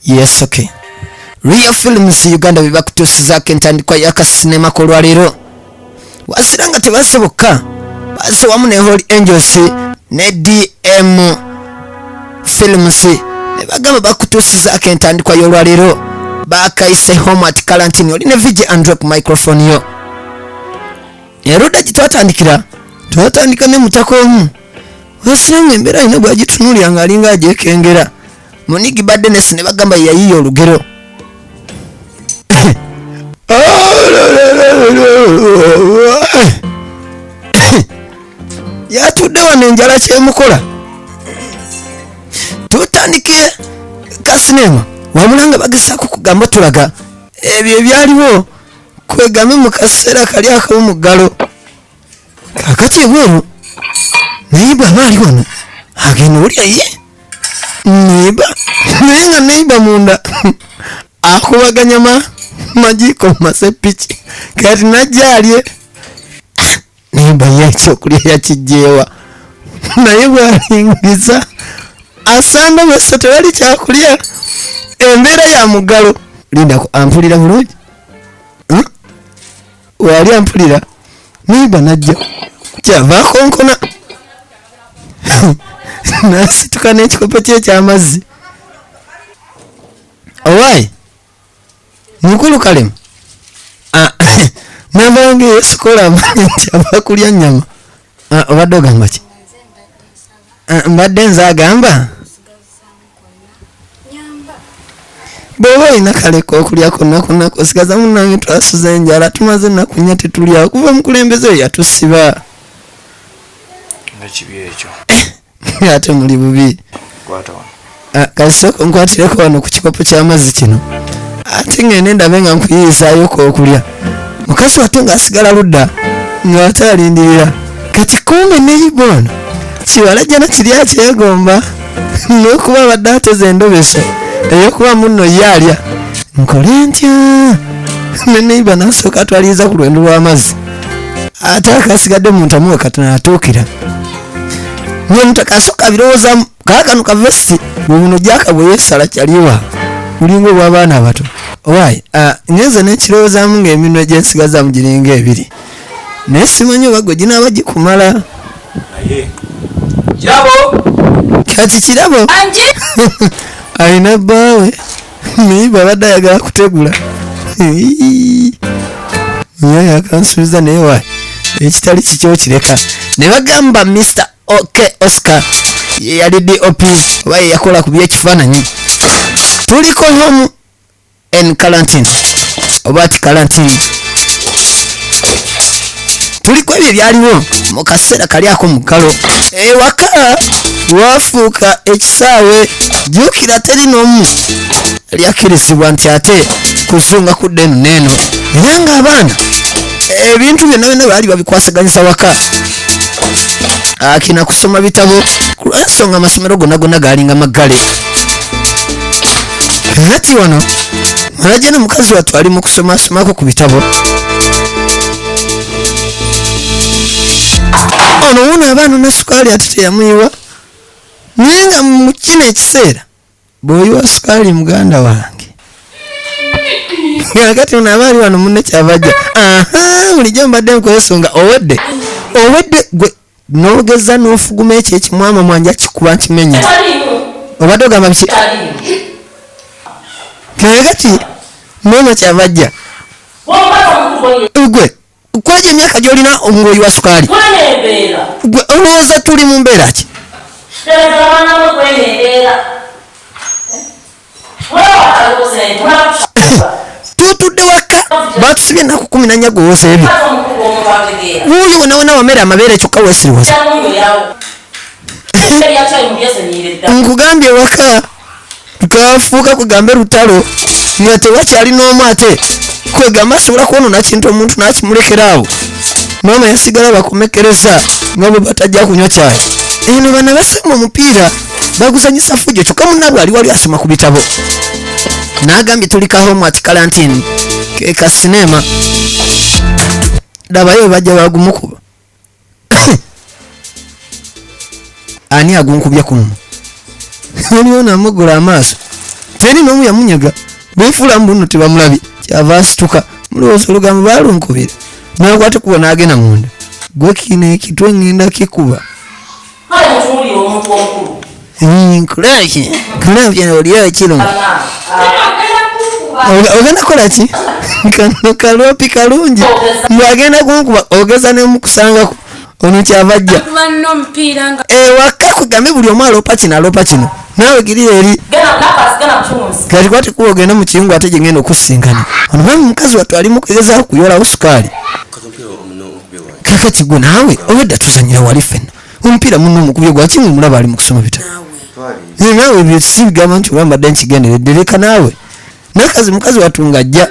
Yes, okay. Real Films Uganda bebakutuusizaako entandikwa y'akasinema k'olwaleero. Wasira nga tebazze bokka, bazze wamu ne Holy Angels ne DM Films ne bagamba bakutuusizaako entandikwa y'olwaleero. Bakayise Home at Quarantine. Oli ne VJ Andre ku microphone yo. Erudda gye twatandikira, twatandika ne mutaka omu. Wasira nga embeera alina bw'agitunuulira ng'alinga agyekengera. Munigi Badenes ne bagamba yayiiya olugero. Yatudde wano enjala kyemukola. Tutandike kasinema wabula nga bagezaako kugamba tulaga ebyo ebyaliwo kwegame mu kaseera kali ak'omuggalo. Kakati ebweru naye bw'aba ali wano agenda owulira ye neiba, naye nga neiba munda akubaganya majiiko mu masepiki. Kati najja alye neiba ye ekyokulya yakijjeewa, naye bw'alingiza asanga wese tewali kyakulya, embeera ya muggalo. Lindako, ampulira bulungi? Wali ampulira? Neiba najja kyava akonkona nasituka n'ekikopo kye eky'amazzi. Owaayi mukulu Kalemu, nabange yesikola amanya nti ava kulya nnyama. Obadde ogamba ki? Mbadde nze agamba bw'oba olina kaleka okulya konna konna kosigaza. Munnange twasuza enjala, tumaze ennaku nnya tetulya okuva omukulembeze oyo yatusiba. Nga kibi ekyo. Ate muli bubi. Kwata wano. Kasooka nkwatireko wano ku kikopo ky'amazzi kino, ate ngende ndabe nga nkuyiyizaayo k'okulya. Mukazi wattu ng'asigala ludda ng'ate alindirira. Kati kumbe neyiba ono kiwalajjana kiri akyegomba n'okuba abadde ateze endobeso ey'okuba munno ye alya. Nkole ntya? Ne neyiba n'asooka atwaliriza ku lwendo lw'amazzi, ate akasigadde mu ntamu we katono atuukira. N'omutaka asooka abirowoozaamu. Kaakano kavesi bwe buno jaka bwe yeesala kyaliwa bulinga obw'abaana abato. Owaayi, ngenze n'ekirowoozaamu ng'eminwe gye nsigazaamu giringa ebiri, naye simanyi oba gwe ginaaba gikumala. Naye Kirabo. Kati Kirabo alina bbaawe, naye babadde ayagala kutegula naye akansuubiza, naye wa ekitali kikyo kireka. Ne bagamba Mr OK Oscar ye yali DOP oba ye yakola ku byekifaananyi. Tuliko Home in Quarantine oba ati Quarantine, tuliko ebyo ebyaliwo mu kaseera kali ako muggalo. Ewaka wafuuka ekisaawe. Jjukira teri n'omu lyakkirizibwa nti ate kuzunga kudda eno n'eno, era ng'abaana ebintu byonna byonna baali babikwasaganyisa waka, akina kusoma bitabo ku lw'ensonga amasomero gonna gonna gaalinga maggale. Kati wano mwalajja ne mukazi wattu ali mu kusomasomako ku bitabo. Ono wuno abaana ne sukaali ate teyamuyiwa, naye nga mu kino ekiseera bw'oyiwa sukaali muganda wange. Kakati ono aba ali wano, munne kyava ajja, aha, bulijjo mbadde nkwesunga. Owedde, owedde gwe n'ogeza n'ofuguma ekyo ekimwama mwanja kikuba nkimenye. Obadde ogamba biki? Kakati maama kyava ajja, gwe kwejo emyaka gy'olina ng'oyiwa sukaali, gwe olowooza tuli mu mbeera ki? Tutudde waka batusibye ennaku 14, gwewooza ebyo wuuyo wona wona wamere amabeere kyokka weesiriwaza. Nkugambye waka twafuuka kugambe lutalo nga tewakyali n'omu ate kwegamba asobola kwonona kintu omuntu n'akimulekera awo. Maama yasigala bakomekereza nga bwe batajja kunywa kyayi. Eno bana basamba omupiira baguzanyisa fujjo, kyokka munnabwe ali wali asoma ku bitabo. N'agambye tuli ka Home at Quarantine ke ka sinema. Labayo bajja bagumukuba. Ani agunkubye kuno? Waliwo namugula amaaso. Eri n'omu yamunyaga befuula mbuno tebamulabye, kyava asituka. Mulowooza olugambo baalunkubira, nakwata kuba n'agenda munda. Gwe kino ekitwe ngenda kikuba. Nkulabye nkulabye oli ekiro ogenda kukola ki? Kano kaloopi kalungi, mbwagenda kunkuba ogeza nemukusangako. Ono kyava ajja ewaka kugambe buli omu aloopa kino aloopa kino, naawe giri eri kati kwati kuba ogenda mu kiyungu ate gyengenda okusinkana. Ono bambi mukazi wattu ali mukugezaako kuyolawo sukaali. Kakati gwe naawe obwedda tuzanyira wali ffenna omupiira, munno omukubye gwaki nga omulaba ali mu kusoma bitabo? Naawe ebyo si bigamba nti oba mbadde nkigenderedde, leka naawe. Nakazi mukazi wattu ng'ajja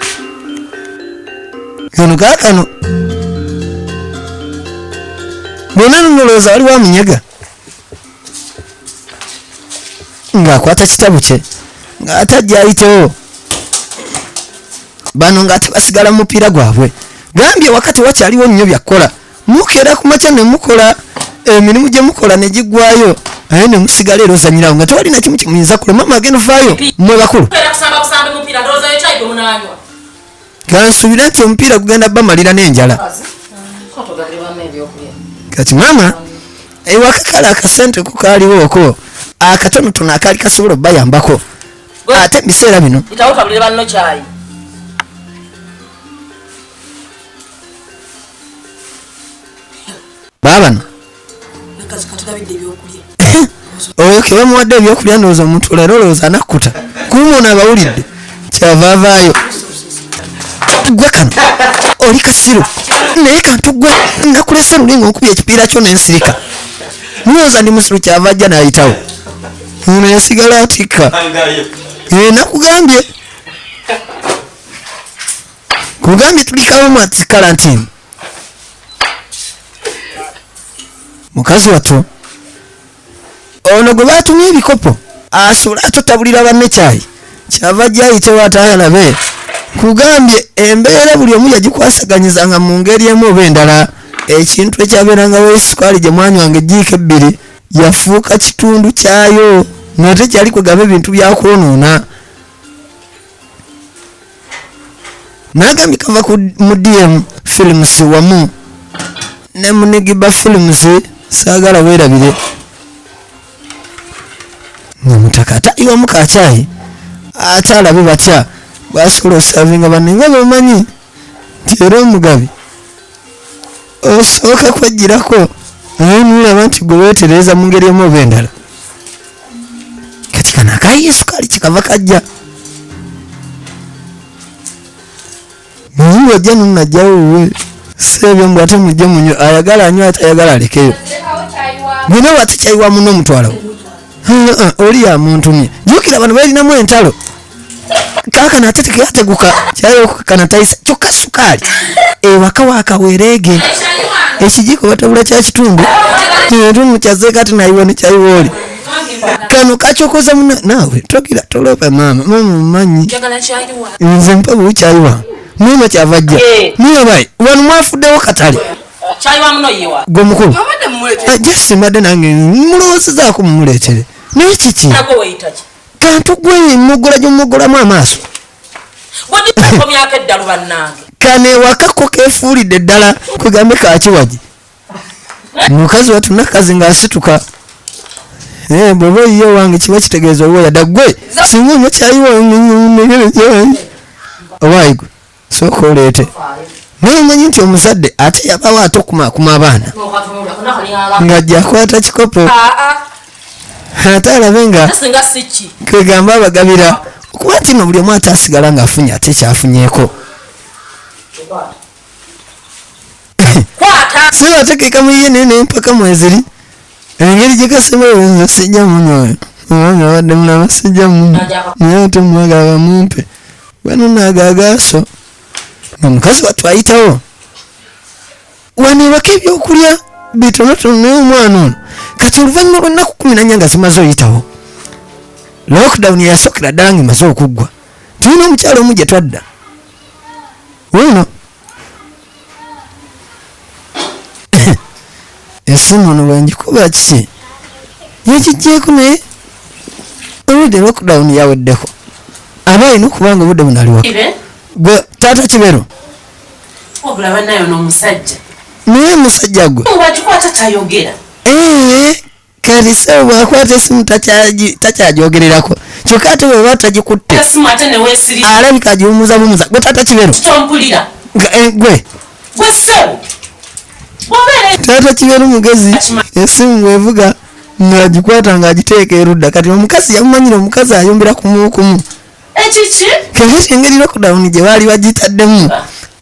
kano kaakano bwonna nolowooza waliwo amunyega ng'akwata kitabu kye ng'ate ajja ayitewo. Bano ng'ate basigala mu mupiira gwabwe. Gambye wakati wakyaliwo nnyo byakkola, mukeera ku makya ne mukola emirimu gye mukola ne giggwayo, aye ne musigala era ozanyirawo nga tewali nakimu kimuyinza kukola. Maama agenda ovaayo, mmwe bakulu kansuubira nti omupiira gugenda bamalira n'enjala. Kati maama ewaka kale akasente ko kaaliwo oko akatonotono akaali kasobola okubayambako, ate mu biseera bino baabano oyo ke bamuwadde ebyokulya, ndowooza omuntu leero olowooza anakkuta kuuma. Ono abawulidde kyava avaayo. Gwe kano oli kasiru, naye kantu gwe nakulese luli nga okubya ekipiira kyo nensirika, mulowooza ndi musiru. Kyava ajja n'ayitawo, ono yasigala atikka. Nakugambye kugambye tulikawo ati karantini. Mukazi wattu ono gwe batumye ebikopo asobola atotabulira banne kyayi, kyava ajja ayitewo ate alabe. Kugambye embeera buli omu yagikwasaganyizanga mu ngeri emu oba endala. Ekintu ekyabeerangawo, esukaali gye mwanywanga ejiiko ebbiri yafuuka kitundu kyayo, ng'ate kyali kwegamba ebintu byakwonoona. Nagambye kava ku mu DM Films wamu ne Munigiba Films, saagala weerabire nga mutaka ate ayiwamu kakyayi ate alabe batya bwasobola osavinga banne, nga bwemanyi nti era omugabi osooka kwejjirako naye nulaba nti gwe weetereza mu ngeri emu oba endala. Kati kano akayiye sukaali kikava kajja muzungu ajja nunajjawo wuwe seebyo mbw ate mujje munywe, ayagala anywe ate ayagala alekeyo. Gwena ate kyayiwa muno omutwalawo oli yamuntumye. Jjukira bano balinamu entalo. Kaakano ate tekateguka kyayokukana tayisa kyokka sukaali ewaka wakawereege ekijiiko batabula kya kitundu etundu kyazeeko ate nayiwa nekyayiwa oli kano kakyokoza muna naawe togira tolopa maama maama mumanyi nze mpa buwi kyayiwa maama kyava ajja mulabayi wano mwafuddewo katale. Gwe mukulu ajja simbadde nange mulowoozezaako mumuleetere, naye kiki kantu gwe mugola gyomugolamu amaaso kano ewaka ko kefuulidde ddala kwegambe kakiwagi. Mukazi wattu nakazi ng'asituka, bw'oba oyiye wange kiba kitegeeza oba oyadda gwe singa onywa kyayiwa owaayi gwe sooka oleete. Naye omanyi nti omuzadde ate yabawo ate okumaakuma abaana ng'ajja akwata kikopo ate alabe nga kwegamba abagabira okuba nti no buli omu ate asigala ng'afunye ate kyafunyeeko si ategeeka muyiye naye naye mpaka mweziri engeri gyekasembayo nze sijja munywa oyo omwami abadde mulaba sijja munywa naye ate mwagala bamumpe wano naagagaaso nga mukazi wattu ayitawo wano ewaka ebyokulya bitonotono naye omwana ono. Kati oluvannyuma lw'ennaku 14 nga zimaze oyitawo, lockdown eyasookera ddala nga emaze okuggwa, tulina omukyalo omu gye twadda wuuno esimu ono bwengikuba kiki yakijjeeko, naye olwedde lockdown yaweddeko. Aba alina okuba nga obudde buno aliwa. Gwe taata Kibero. Wabula bannayo n'omusajja. Naye musajja gwe. Bw'agikwata tayogera. Ee, kati ssebo bw'akwata esimu takyagyogererako. Kyokka ate bw'eba tagikutte. Esimu ate ne weesirika. Alabika agiwumuza bumuza. Gwe taata Kibero. Kitompulira. Gwe. Gwe ssebo. Bw'obeera. Taata Kibero mugezi. Esimu bw'evuga ng'agikwata ng'agiteeka erudda. Kati omukazi yamumanyira, omukazi ayombera kumukumu. Ekiki? Kakati engeri lockdown gye baali bagitaddemu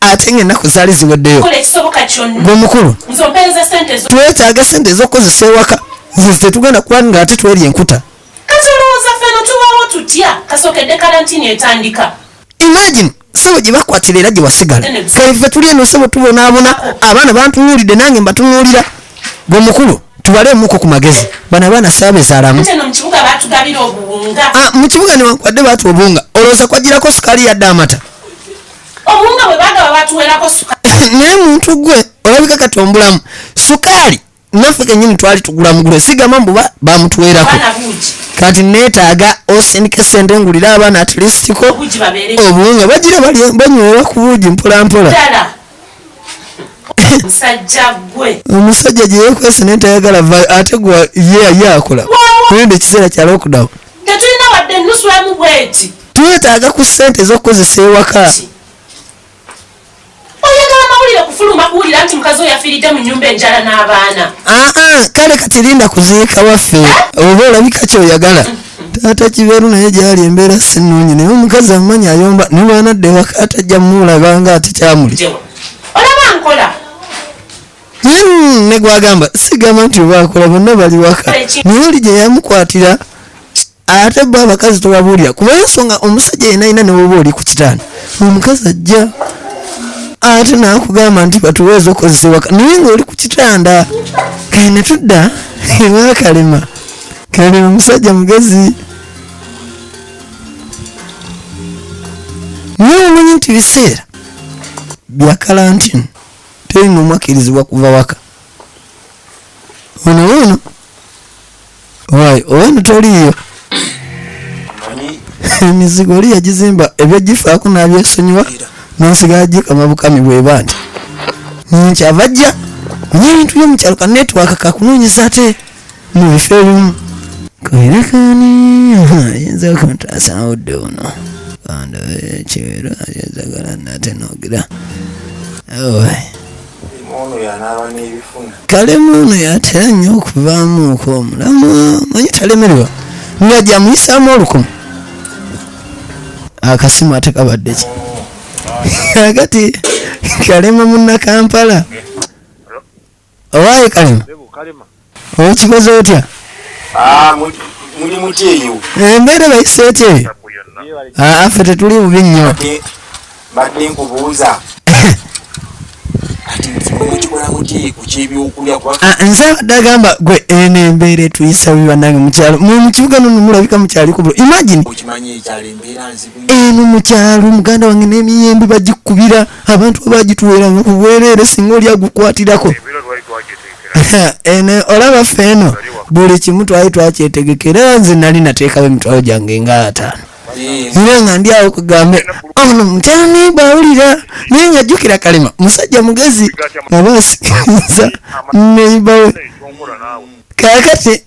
ate ng'ennaku zaali ziweddeyo. Kola ekisoboka kyonna. Gwe mukulu. Nze ompeereza ssente zo. Twetaaga ssente ez'okukozesa ewaka. Nze tetugenda kuba ng'ate twerya enkuta. Kati olowooza ffe eno tubaawo tutya kasookedde kalantiini etandika? Imagine ssebo gye bakwatira era gye wasigala. Kale ffe tuli eno ssebo tubonaabona, abaana bantunuulidde nange mbatunuulira. Gwe mukulu tubaleemuko ku magezi. Bano abaana saabezaalamu. Ate eno mu kibuga baatugabira obuwunga. Ah, mu kibuga newankubadde baatuwa obuwunga, olowooza kwagirako sukaali yadde amata? Obuwunga bwe baagaba baatuweerako sukaali. Naye muntu gwe olabika kati ombulamu sukaali. Naffe kennyini twali tugula mugule, sigamba mbu bamutuweerako. Abaana buugi. Kati neetaaga osindike ssente ngulire abaana at least ko Obuugi babeere. obuwunga bagira banywera ku buugi mpola mpola. Ddala. Musajja gwe. Omusajja gye yeekwese naye tayagala vaayo, ate gwe ye akola. Wenda ekiseera kya lockdown. Tetulina wadde ennusu emu bw'eti. Twetaaga ku ssente ez'okukozesa ewaka. Oyagala mawulire kufuluma kuwulira nti mukazi oyo afiiridde mu nnyumba enjala n'abaana. Aa, kale kati linda kuziika waffe oba olabika kyoyagala. Taata Kiberu naye gyali embeera si nnungi, naye omukazi amumanyi ayomba ne bw'anadda ewaka atajja mumulaba nga ate kyamuli. Jewa. Olaba nkola. Ne gwagamba sigamba nti oba akola bonna bali waka, naye oli gye yamukwatira ate bo abakazi tobabuulira kuba ensonga omusajja yenna alina ne woba oli ku kitanda omukazi ajja ate n'akugamba nti batuweeze okozesa ewaka naye ng'oli ku kitanda. Kale ne tudda ewa Kalema. Kalema omusajja mugezi naye omanyi nti biseera bya kalantini teri n'omu akkirizibwa kuva waka. Ono ono wayi ono toliiyo emizigo oli yagizimba ebyogifaako n'abyesonyiwa n'osigala gikama bukami bweba nti nkyava ajja onye ebintu by'omukyalo ka netiwaaka kakunoonyeza ate mu bifo ebimu kwerekani ayinza okuntaasa obudde buno kandabe ekiro ayazagala nate nogira. Ono yanaaba n'ebifuna. Kalema ono yatera nnyo okuvaamu okwo omulamu manyi talemererwa nga gyamuyisaamu olukumu akasimu ate kabadde ki kakati. Kalema munna Kampala. Owaaye Kalema, okikoze otya? Ah, muli muti eyo. Embeera bayise etya eyo? Aa, ffe tetuli bubi nnyo. Ate mbadde nkubuuza kati mukikola muti ku kyebyokulya kuba Ah, nze abadde agamba gwe eno embeera etuyisa bubi bannange mukyalo mu kibuga nono mulabika mukyali kubula. Imagine okimanyi ekyalo embeera nzibu. Eno mukyalo muganda wange n'emiyembe bagikubira abantu abagituweeranga ku bwereere singa oli agukwatirako. Eno olaba ffe eno buli kimu twali twakyetegekera. Nze nali nateekawo emitwalo gyange nga 50 era nga ndi awo kugambe ono mukyalo naye bwawulira naye nga jjukira Kalema musajja mugezi aba asikiriza neighbor we. Kaakati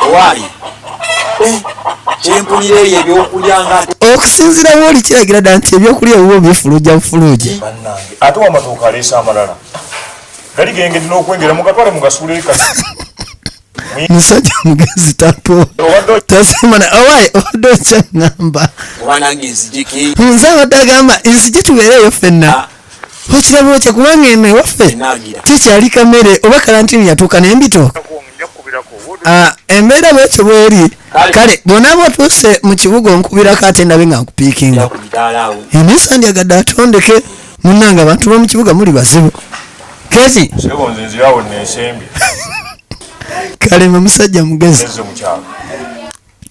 Owaayi kyempulira eyo ebyokulya nga okusinziira wooli kiragira ddala nti ebyokulya ebiwo bifulujja bufulujja. Bannange, ate wamatooka aleese amalala gali gengedde n'okwengera mugatwale mugasuule kati. Musajja mugezi tapo Obadde tasimana. Owaayi obadde okyaŋŋamba oba nange nzijeko. Nze abadde agamba nzije tubeereeyo ffenna okiraba otya kubanga eno ewaffe Naagira tekyali kamere oba kalantini yatuuka n'embitooka. Ah, embeera bwetyo bweri. Kale bw'onaaba otuuse mu kibuga onkubirako ate ndabe nga nkupiikinga. Ku bitaala awo. Enesandyagadde atondeke munnange abantu b'omu kibuga muli bazibu keti. Sebo nze nzirawo nensembye. Kalema musajja mugezi. Nezze mu kyalo.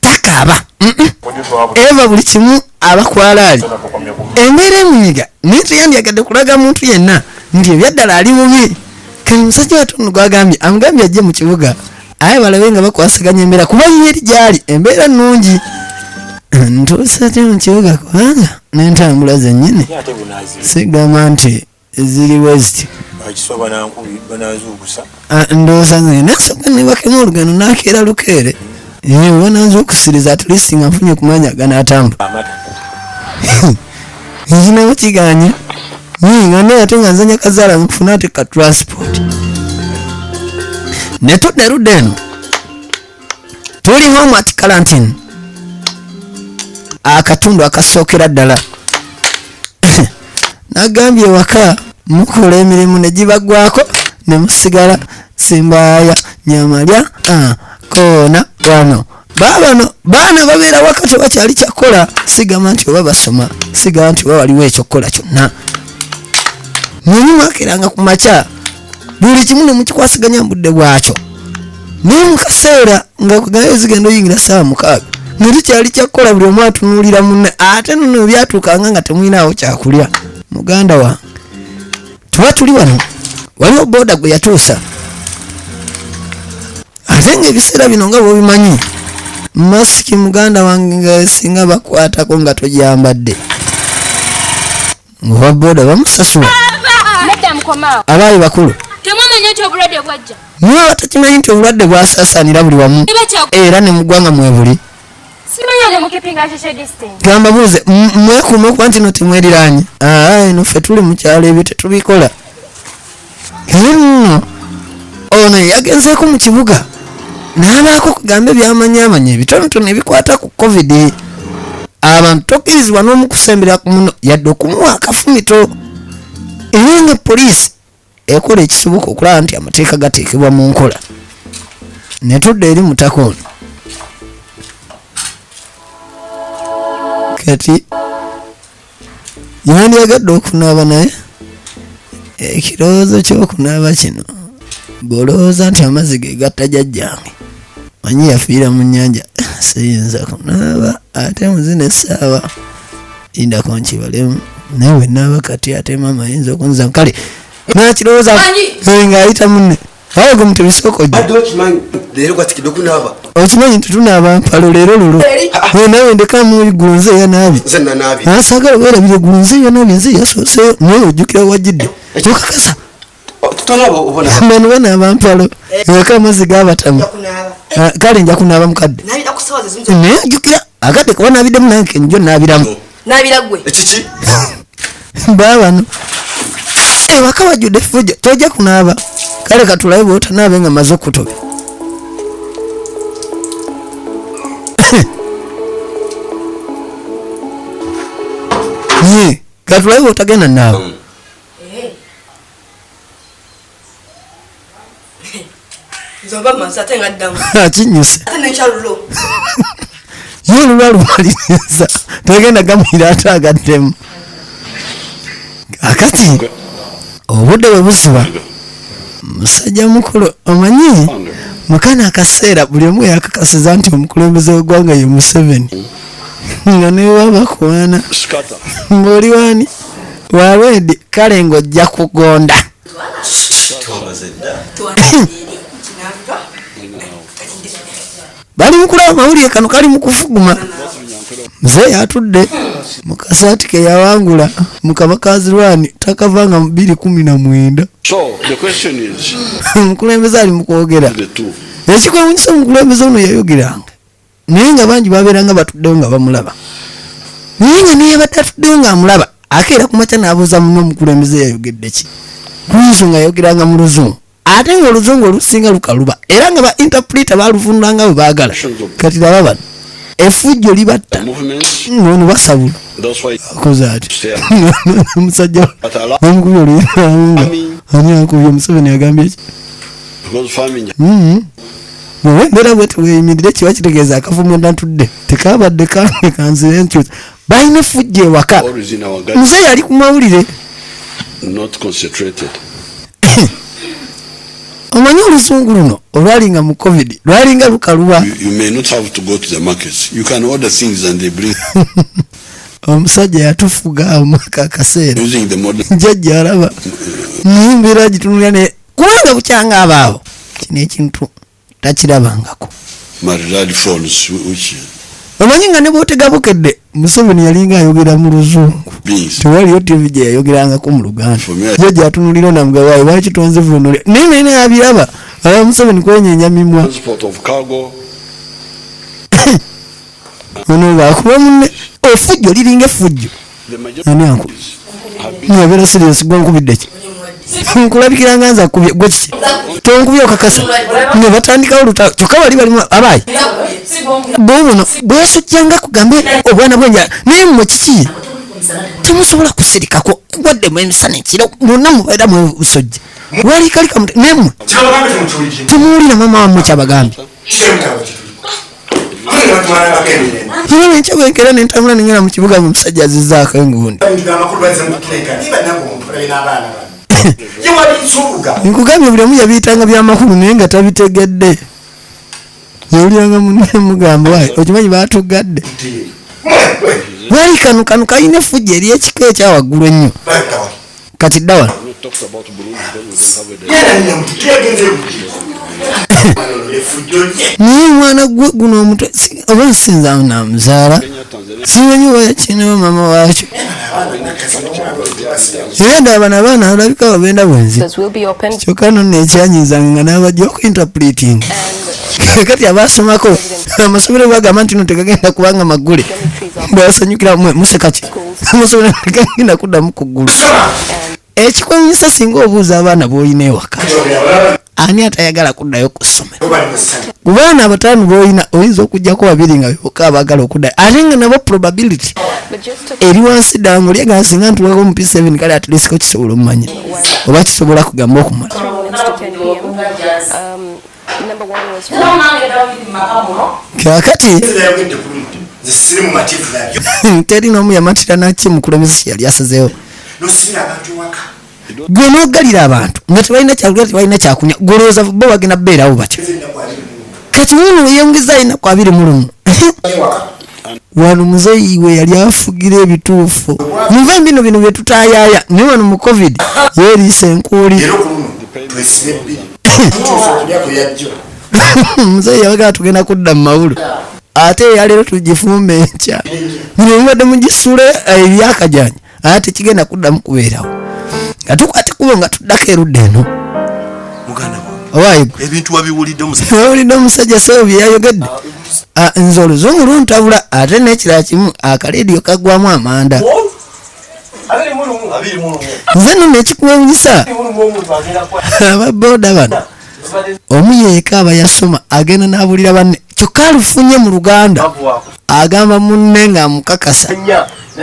Takaaba. Kojja twabu Eva buli kimu abakwalaali tukomye ku embeera emunyiga naye teyandyagadde kulaga muntu yenna nti ebyaddala ali bubi. Kale musajja watono gwagambye amugambye ajje mu kibuga aye balabe nga bakwasaganya embeera kuba ye eri gyali embeera nnungi. Ntuuse atya mu kibuga kubanga n'entambula zennyini Ye ate bunazibu sigamba nti ziriwo ziti. Bakiswa bananzuukusa. Ah, ndowooza nze nasooka nebakemu olugendo nakeera lukeere. Eh, oba nanzuukusiriza at least nga nfunye ku maanyi aganaatambula. Amata. Ekinawo kiganye nga naye ate nga nzanya kazaala nfuna ate ka transport netudda erudda eno tuli home at quarantine akatundu akasookera ddala nagambye ewaka mukola emirimu ne gibaggwako ne musigala simbaaya nyamalya ah, koona wano baabano baana babeera waka tebakyali kyakukola sigamba nti oba basoma sigamba nti oba waliwo ekyokukola kyonna naye mwakeranga ku makya buli kimu ne mukikwasaganya mu budde bwakyo naye mu kaseera nga kugayo zigenda oyingira 6:00 nga tukyali kyakukola buli omu atunuulira munne ate nno byatuukanga nga temulinawo kyakulya muganda wange tuba tuli wano waliwo booda gwe yatuusa ate nga ebiseera bino nga bwobimanyi masiki muganda wange nga singa bakwatako nga togyambadde owa booda bamusasula. Nedda mukomaawo. Abaayi bakulu. Temwamanya nti obulwadde bwajja. Mwaba takimanyi nti obulwadde bwasaasaanira buli wamu Kiba kya era ne mu ggwanga mwebuli. Simanya ne mukipinga social distance. Gamba buuze mwekuume okuba nti no temweriranye. Aa eno ffe tuli mu kyalo ebyo tetubikola. Era nno ono yagenzeeko mu kibuga n'abaako kugamba ebyamanyamanya ebitonotono ebikwata ku covid. Abantu tokkirizibwa n'omukusembera ku muno yadde okumuwa akafumito. Era nga poliisi ekola ekisoboka okulaba nti amateeka gateekebwa mu nkola. Ne tudda eri mutaka ono. Kati yandyagadde okunaaba naye ekirowoozo ky'okunaaba kino bw'olowooza nti amazzi ge gatta jjajjange manyi yafiira mu nnyanja siyinza kunaaba ate mu zino essaawa lindako nkibalemu naye bwe naaba kati ate maama ayinza okunziza kale nakirowooza ng'ayita munne aye gwe mutebisooka ojja. Badde okimanyi leero gwatikidde okunaaba. Okimanyi nti tunaaba mpalo leero lulo nawe ndekamu eggulo nze eyanaabye. Nze nanaabye. Saagala weerabira eggulo nze eyanaabye nze yasooseyo naye ojjukira wajjidde tokakasa. Tonaaba obona. Bano banaaba mpalo ewaka amazzi gaabatama. Kunaaba. Kale nja kunaaba mukadde Naabira ku ssaawa ze zimu. naye ojjukira akadde kuba naabiddemu nange njo naabiramu. Naabira ggwe. Ekiki? Baabano ewaka wajjudde effujjo tojja kunaaba kale katulabe bw'otanaabe nga maze okutobe. Ye, katulabe bw'otagenda naaba. Nze oba mmanzi ate nga ddamu. Akinyuse. Ate n'ekyalulo. Ye olulwa lumaliriza tagenda gamuyira ate agaddemu. Akati obudde bwe buziba musajja mukulu omanyi mukana akaseera buli omu yakakasiza nti omukulembeze w'eggwanga ye Museveni nga ne baba bakuwaana ng'oli wani walwedi kale ng'ojja kugonda. Bali mu kulaba mawulire kano kali mu kufuguma. Muzeeyi atudde mu kasaati ke yawangula mu Kabaka takavanga mu 2019. So the question is Omukulembeze ali mu kwogera. the two. Ekikwewuunyisa omukulembeze ono yayogeranga naye nga bangi babeeranga batuddewo nga bamulaba naye nga naye yabadde atuddewo ng'amulaba akeera ku makya n'abuuza munne omukulembeze yayogedde ki ku nsonga yayogeranga mu luzungu ate ng'oluzungu olusinga lukaluba era nga ba interpreter baluvunulanga bwe baagala. Kati laba bano effujjo libatta Movements. ng'ono basabula That's why akoze ati omusajja omukubye oluyinga ani akubye Museveni yagambye ki because farming bw'oba embeera bweti weeyimirire kiba kitegeeza akavumo ntudde tekabadde kange kanzire nkyusa balina effujjo ewaka. Always in our gut, Muzeeyi ali ku mawulire. not concentrated. Omanyi oluzungu luno olwalinga mu covid lwalinga lukaluba. You may not have to go to the markets. You can order things and they bring Omusajja yatufuga awo mwaka akaseera. using the modern Jjajja alaba naye embeera agitunulira naye kubanga bukyanga abaawo kino ekintu takirabangako. Maridadi phones, which Omanyi nga ne bwotegabukedde, Museveni yalinga ayogera mu Luzungu. Beings. Tewaliyo TV gye yayogerangako mu Luganda. For me, Yo gyatunulira namugawaayo lwaki tonzivunule, naye naye nayabiraba aba Museveni kwenyenya mimwa. Transport of cargo. Ono ngaakuba munne efujjo liringa efujjo. The majority Ani anku have been Nabeera serious, gwe nkubidde ki? Nkulabikira nga nze akubye gwe kiki? Tonkubye okakasa ne batandikawo olutalo, kyokka bali balimu abaayi bubuno bwesujjanga kugambe obwana bwenjala. Naye mmwe kiki temusobola kusirikako wadde mwemisana ekiro mwonna mubeera mwesojja walikalika naye mmwe Kyabagambe temukiwulidde. Tumuwulira mama wammwe kyabagambye. Kitemutabwe kituliko. Ate batwalangako emirembe. Era nenkya bwenkera nentambula nengenda mu kibuga nga omusajja azizzaako engundi. Ebintu byamakulu bazze mukuteeka. Niba nange omuntu olabe n'abaana bano. Ye wali nsubuga. Nkugambye buli omu yabiyitanga byamakulu naye nga tabitegedde. Yawuliranga munne mugamba, "Wayi, okimanyi baatugadde." Wali kano kano kalina effujjo ery'ekika ekyawaggulu ennyo. Kati dda wano. not talked about Burundi because we don't have a Yena nina mutu tuyagenze lukiiko. Efujjo lye. Naye omwana gwe guno omutwe oba nsinza namuzaala. Kenya, Tanzania, Simanyi oba yakinawo mama waakyo. Era ddala bano abaana alabika babenda bwenzi. Will be open. Kyokka nno ekyanyizanga nga n'abajja okuinterpreting kati abasomako amasomero bagamba nti no tegagenda kubanga maggule, bwasanyukira mwe museka ki? Amasomero tegagenda kuddamu kuggulu. Ekikwanyisa singa obuuza abaana b'olina ewaka, ani atayagala kuddayo ku ssomero? Bali mu ssanyu. Ku baana abataano b'olina oyinza okugjako babiri nga beboka abaagala okuddayo, ate nga nabo probability But just to eri wansi ddala ngaolyaga singa ntuwako mu P7 kale at least ko kisobola omumanya oba kisobola kugamba okumala. 3 minutes to 10 p.m. Number one was Kakati Nze yayogedde ku luno. Nze siri mumativu nabyo. Teri n'omu yamatira naki mukulembeze kye yali asazeewo. Nosibira abantu ewaka. Gwe n'oggalira abantu nga tebalina kyakulya, tebalina kyakunywa, golowooza bo bagenda kubeerawo batyo? Nze ennaku 21. Kati wuno yeyongeza alinaku 21. Ewaka. Wano muzeeyi we yali afugira ebituufu muve bino bino bye tutaayaaya, naye wano mu COVID yeeriisa enkuuli. Era ku luno twesibe bbiri. Tutuusa okulyako yajjo. Muzeeyi yabagaa tugenda kudda mu mawulo, ate eyaleero tugifumba enkya, bino mubadde mugisule ebyakajanja ate tekigenda kuddamu kubeerawo nga tukwata ekkubo nga tuddako erudda eno. Muganda wange. Owaayi gwe. Ebintu wabiwulidde omusajja? Wawulidde omusajja sebo bye yayogedde? Ah, nze oluzungu luntabula, ate n'ekirala kimu akaleediyo kaggwamu amanda. 21. Nze nno nekikuwunyisa, ababooda bano omu yeeka aba yasoma agenda n'abulira banne, kyokka alufunye mu Luganda agamba munne ng'amukakasa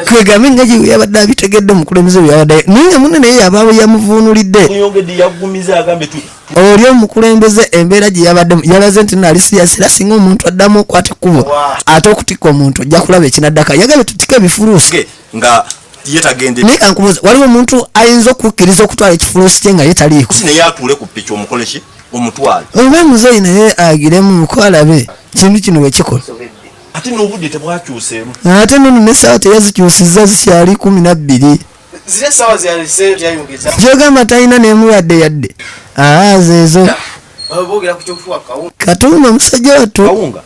kwegambe nga gye yabadde abitegedde omukulembeze bwe yabadde, naye nga munne naye yaba yamuvuunulidde. Yongedde yagumiza agambye tu Oli omukulembeze embeera gye yabaddemu yalaze nti nali serious, era singa omuntu addamu okwata ekkubo ate okutikka omuntu ojja kulaba ekinaddaka. Yagambye tutike ebifuluusi. Nga ye tagende. Naye kankubuuza, waliwo omuntu ayinza okukkiriza okutwala ekifuluusi kye nga ye taliiko? Si naye atuule ku piki omukole ki omutwale. Oba muzeeyi naye agiremu ko alabe kintu kino bwe kikola. Ate n'obudde tebwakyuseemu. Ate nono nesaawa teyazikyusizza, zikyali 12. Ziri essaawa zeyalese tyayongeza. Kyogamba talina nemu yadde yadde aa zeezo. Boogera ku kyokufuwa kawunga. Katumba musajja wattu. Kawunga.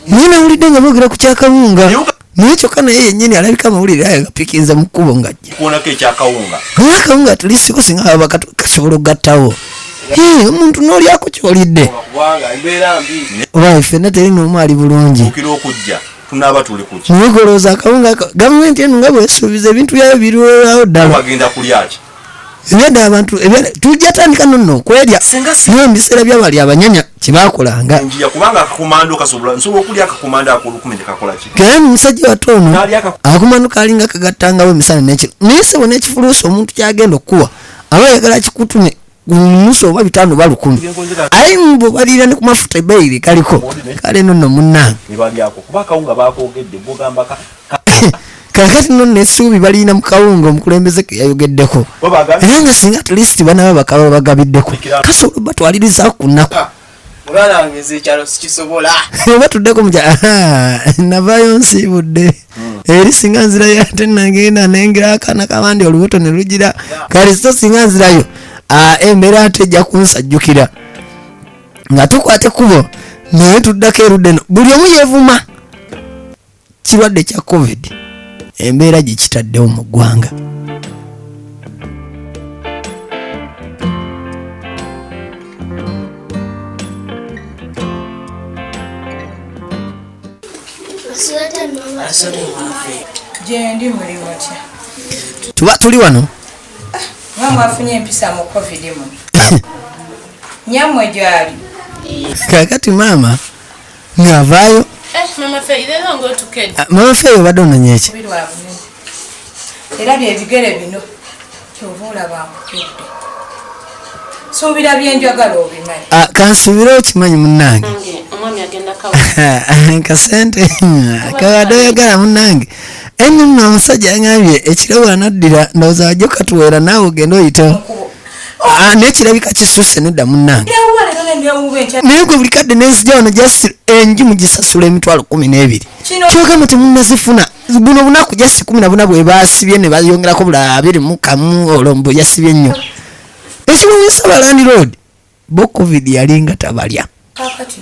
Naye nawulidde nga boogera ku kyakawunga, naye kyokka naye yennyini alabika amawulire ayo gapikinze mu kkubo ng'ajja. Kuonako ekyakawunga. Naye akawunga tulisiko singa baba kasobola okugattawo. Hee, omuntu n'olyako kyolidde. Kubanga embeera mbi. Oba ffenna teri n'omu ali bulungi. Tukira okujja tunaaba tuli kuki? Naye golowooza akawunga gavumenti eno nga bwesuubiza ebintu byayo biriwerawo ddala. Bagenda kulya ki? Ebyadda abantu tujja tandika nonno okwerya, naye mu biseera byabali abanyanya kyebakolanga. Njiya kubanga akakomando kasobola nsobola okulya akakomando akolukumi tekakola ki? Kera musajja wattu ono Nalya akomando kalinga kagattangawo emisana n'ekiro, naye sebo n'ekifuluusi omuntu kyagenda okukuwa aba ayagala kikutume nusu oba 500 oba 1000, aye bwe baliira ne ku mafuta ebbeeyi kaliko kale nonno munnange. Ne balyako kuba akawunga bakoogedde bwogamba ka Kakati nno nessuubi balina mu kawunga omukulembeze ke yayogeddeko, era nga singa at least banaba bakaba bagabiddeko kasobola batwalirizaako ku nnaku. Muganda wange nze ekyalo sikisobola. Oba tuddeko mukya navaayo nsiibudde eri singa nzirayo ate nagenda nengera akaana kabandi olubuto ne lugira kale, so singa nzirayo embeera ate ejja kunsajjukira nga tukwata ekkubo naye tuddako erudde eno buli omu yeevuma. Kirwadde kya COVID embeera gikitaddewo mu ggwanga. Gyendi muli mutya? Tuba tuli wano. Nga mwafunye empisa mu COVID muno. Nyammwe gyali. Kakati maama ng'avaayo. Mama Faye, leero ng'otukedde. Ah, Mama Faye obadde ononye ki? Lwa bunene. Era bye bigere bino kyova olaba nkukedde. Suubira bye njagala obimanyi. Ah, kansuubire okimanyi munnange. Nange omwami agenda kawa. Kasente kabadde oyagala munnange. Eno nno omusajja yangambye ekiro bw'anaddira ndowooza wajja okatuweera naawe ogende oyitewo. Ah, naye kirabika kisusse nedda munnange. Newuuba leero ne newuuba enkya. Naye gwe buli kadde nenzija wano just enju mugisasula 120,000. Kino- Kyogamba temunnazifuna. Buno bunaku just 14 bwe baasibye ne bayongerako bulala 21 olwo mbu yasibye nnyo. Ekiwunyisa ba landlord bo COVID yalinga tabalya. Kaakati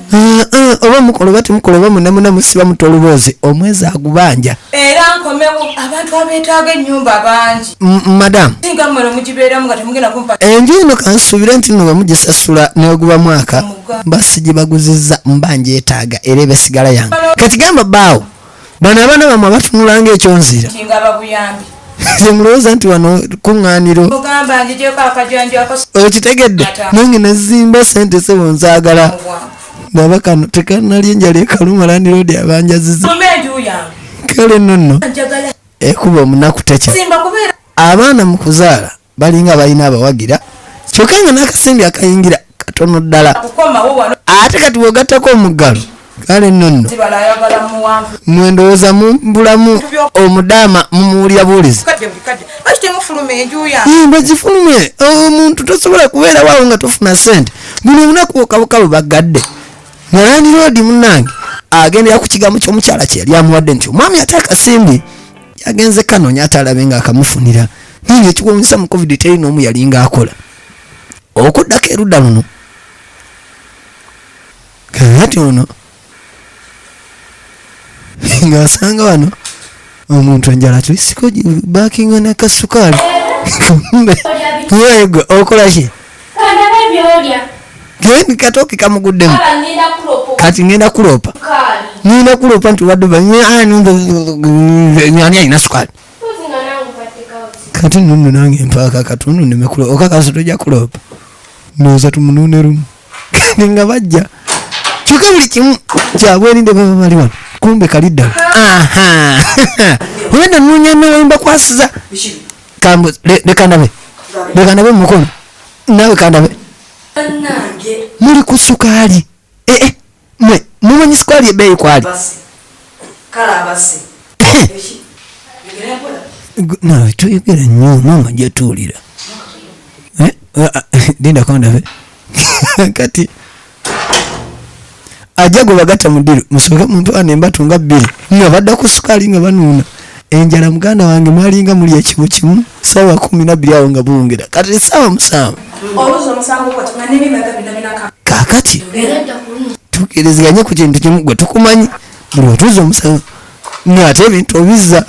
Oba mukola oba temukola oba mwenna mwenna musiba muta oluboozi omwezi agubanja. Era nkomewo abantu abeetaaga ennyumba bangi. Madamu. Singa mmwe mugibeeramu nga temugenda kumpa. Enju eno kansuubire nti nno bwe mugisasula n'eguba mwaka mba sigibaguzizza mba ngyetaaga era eba esigala yange. Kati gamba bbaawo bano abaana bammwe abatunula ng'ekyonziira. Nti nga babuyambi. Temulowooza nti wano kuŋŋaaniro. Mugamba njigyeko akajanja ako. Okitegedde? Nange nazimba ssente ssebo nzaagala. Ndaba kano tekanalya enjala ekaluma landiroodi abanjaziza. Nsome enju yange. Kale nno nno Njagala. ekuba omunaku tekya. Simba kubeera. Abaana mu kuzaala balinga balina abawagira kyokka nga n'akasimbi akayingira katono ddala. Kukomawo wano. Ate kati bw'ogattako omuggalo kale nno nno Zibala ayagala muwanvu. mwe ndowooza mubulamu omudaama mumuwulira buwulizi. Kadde buli kadde. Lwaki temufuluma enju yange? Bagifulumye. Omuntu tosobola kubeera waawo nga tofuna ssente. Buno obunaku bwokka baggadde. Nga landiroodi munnange agendera ku kigambo ky'omukyala kye yali amuwadde nti omwami ate akasimbi yagenze kanoonya ate alabe ng'akamufunira. Naye ng'ekiwunyisa mu COVID teri n'omu yalinga akola. Okuddako erudda luno. Kaakati ono ng'asanga wano omuntu enjala tulisiko bakinga n'akasukaali. Kumbe gwe okola ki? Kandabe by'olya. Gendi katooke kamuguddemu. Aba ngenda kulopa. Kati ngenda kulopa. Sukaali. Ngenda kulopa nti wadde ani alina sukaali. Mpozi nga nange mpaddekawo. Kati nno nno nange mpaaka akatundu nneme kulopa. Okakasa tojja kulopa. Ndowooza tumunuune lumu. Kati nga bajja. Kyokka buli kimu kyabwerinde baba bali wano. Kumbe kali ddala. Aha. Obadde nnoonya nno mbakwasiza. Kambu, leka ndabe. Leka ndabe mu mukono. Naawe kandabe. Muli ku sukaali. Mwe, mumanyi sukaali ebbeeyi kwali? Naawe toyogera nnyo, maama ajja tuwulira. Lindako ndabe. Kati ajja gwe bagatta mu ddiiro, musooke muntwala embatu nga bbiri nga badda ku sukaali nga banuuna. Enjala muganda wange mwalinga muli ekimu kimu ssaawa 12 awo nga buwungera. Kati ssaawa 7. Oluusi omusango gwo nga n'ebimaga bino binaka. Kaakati tukiriziganye ku kintu kimu gwe tukumanyi buli otuuza omusango ng'ate ebintu obizza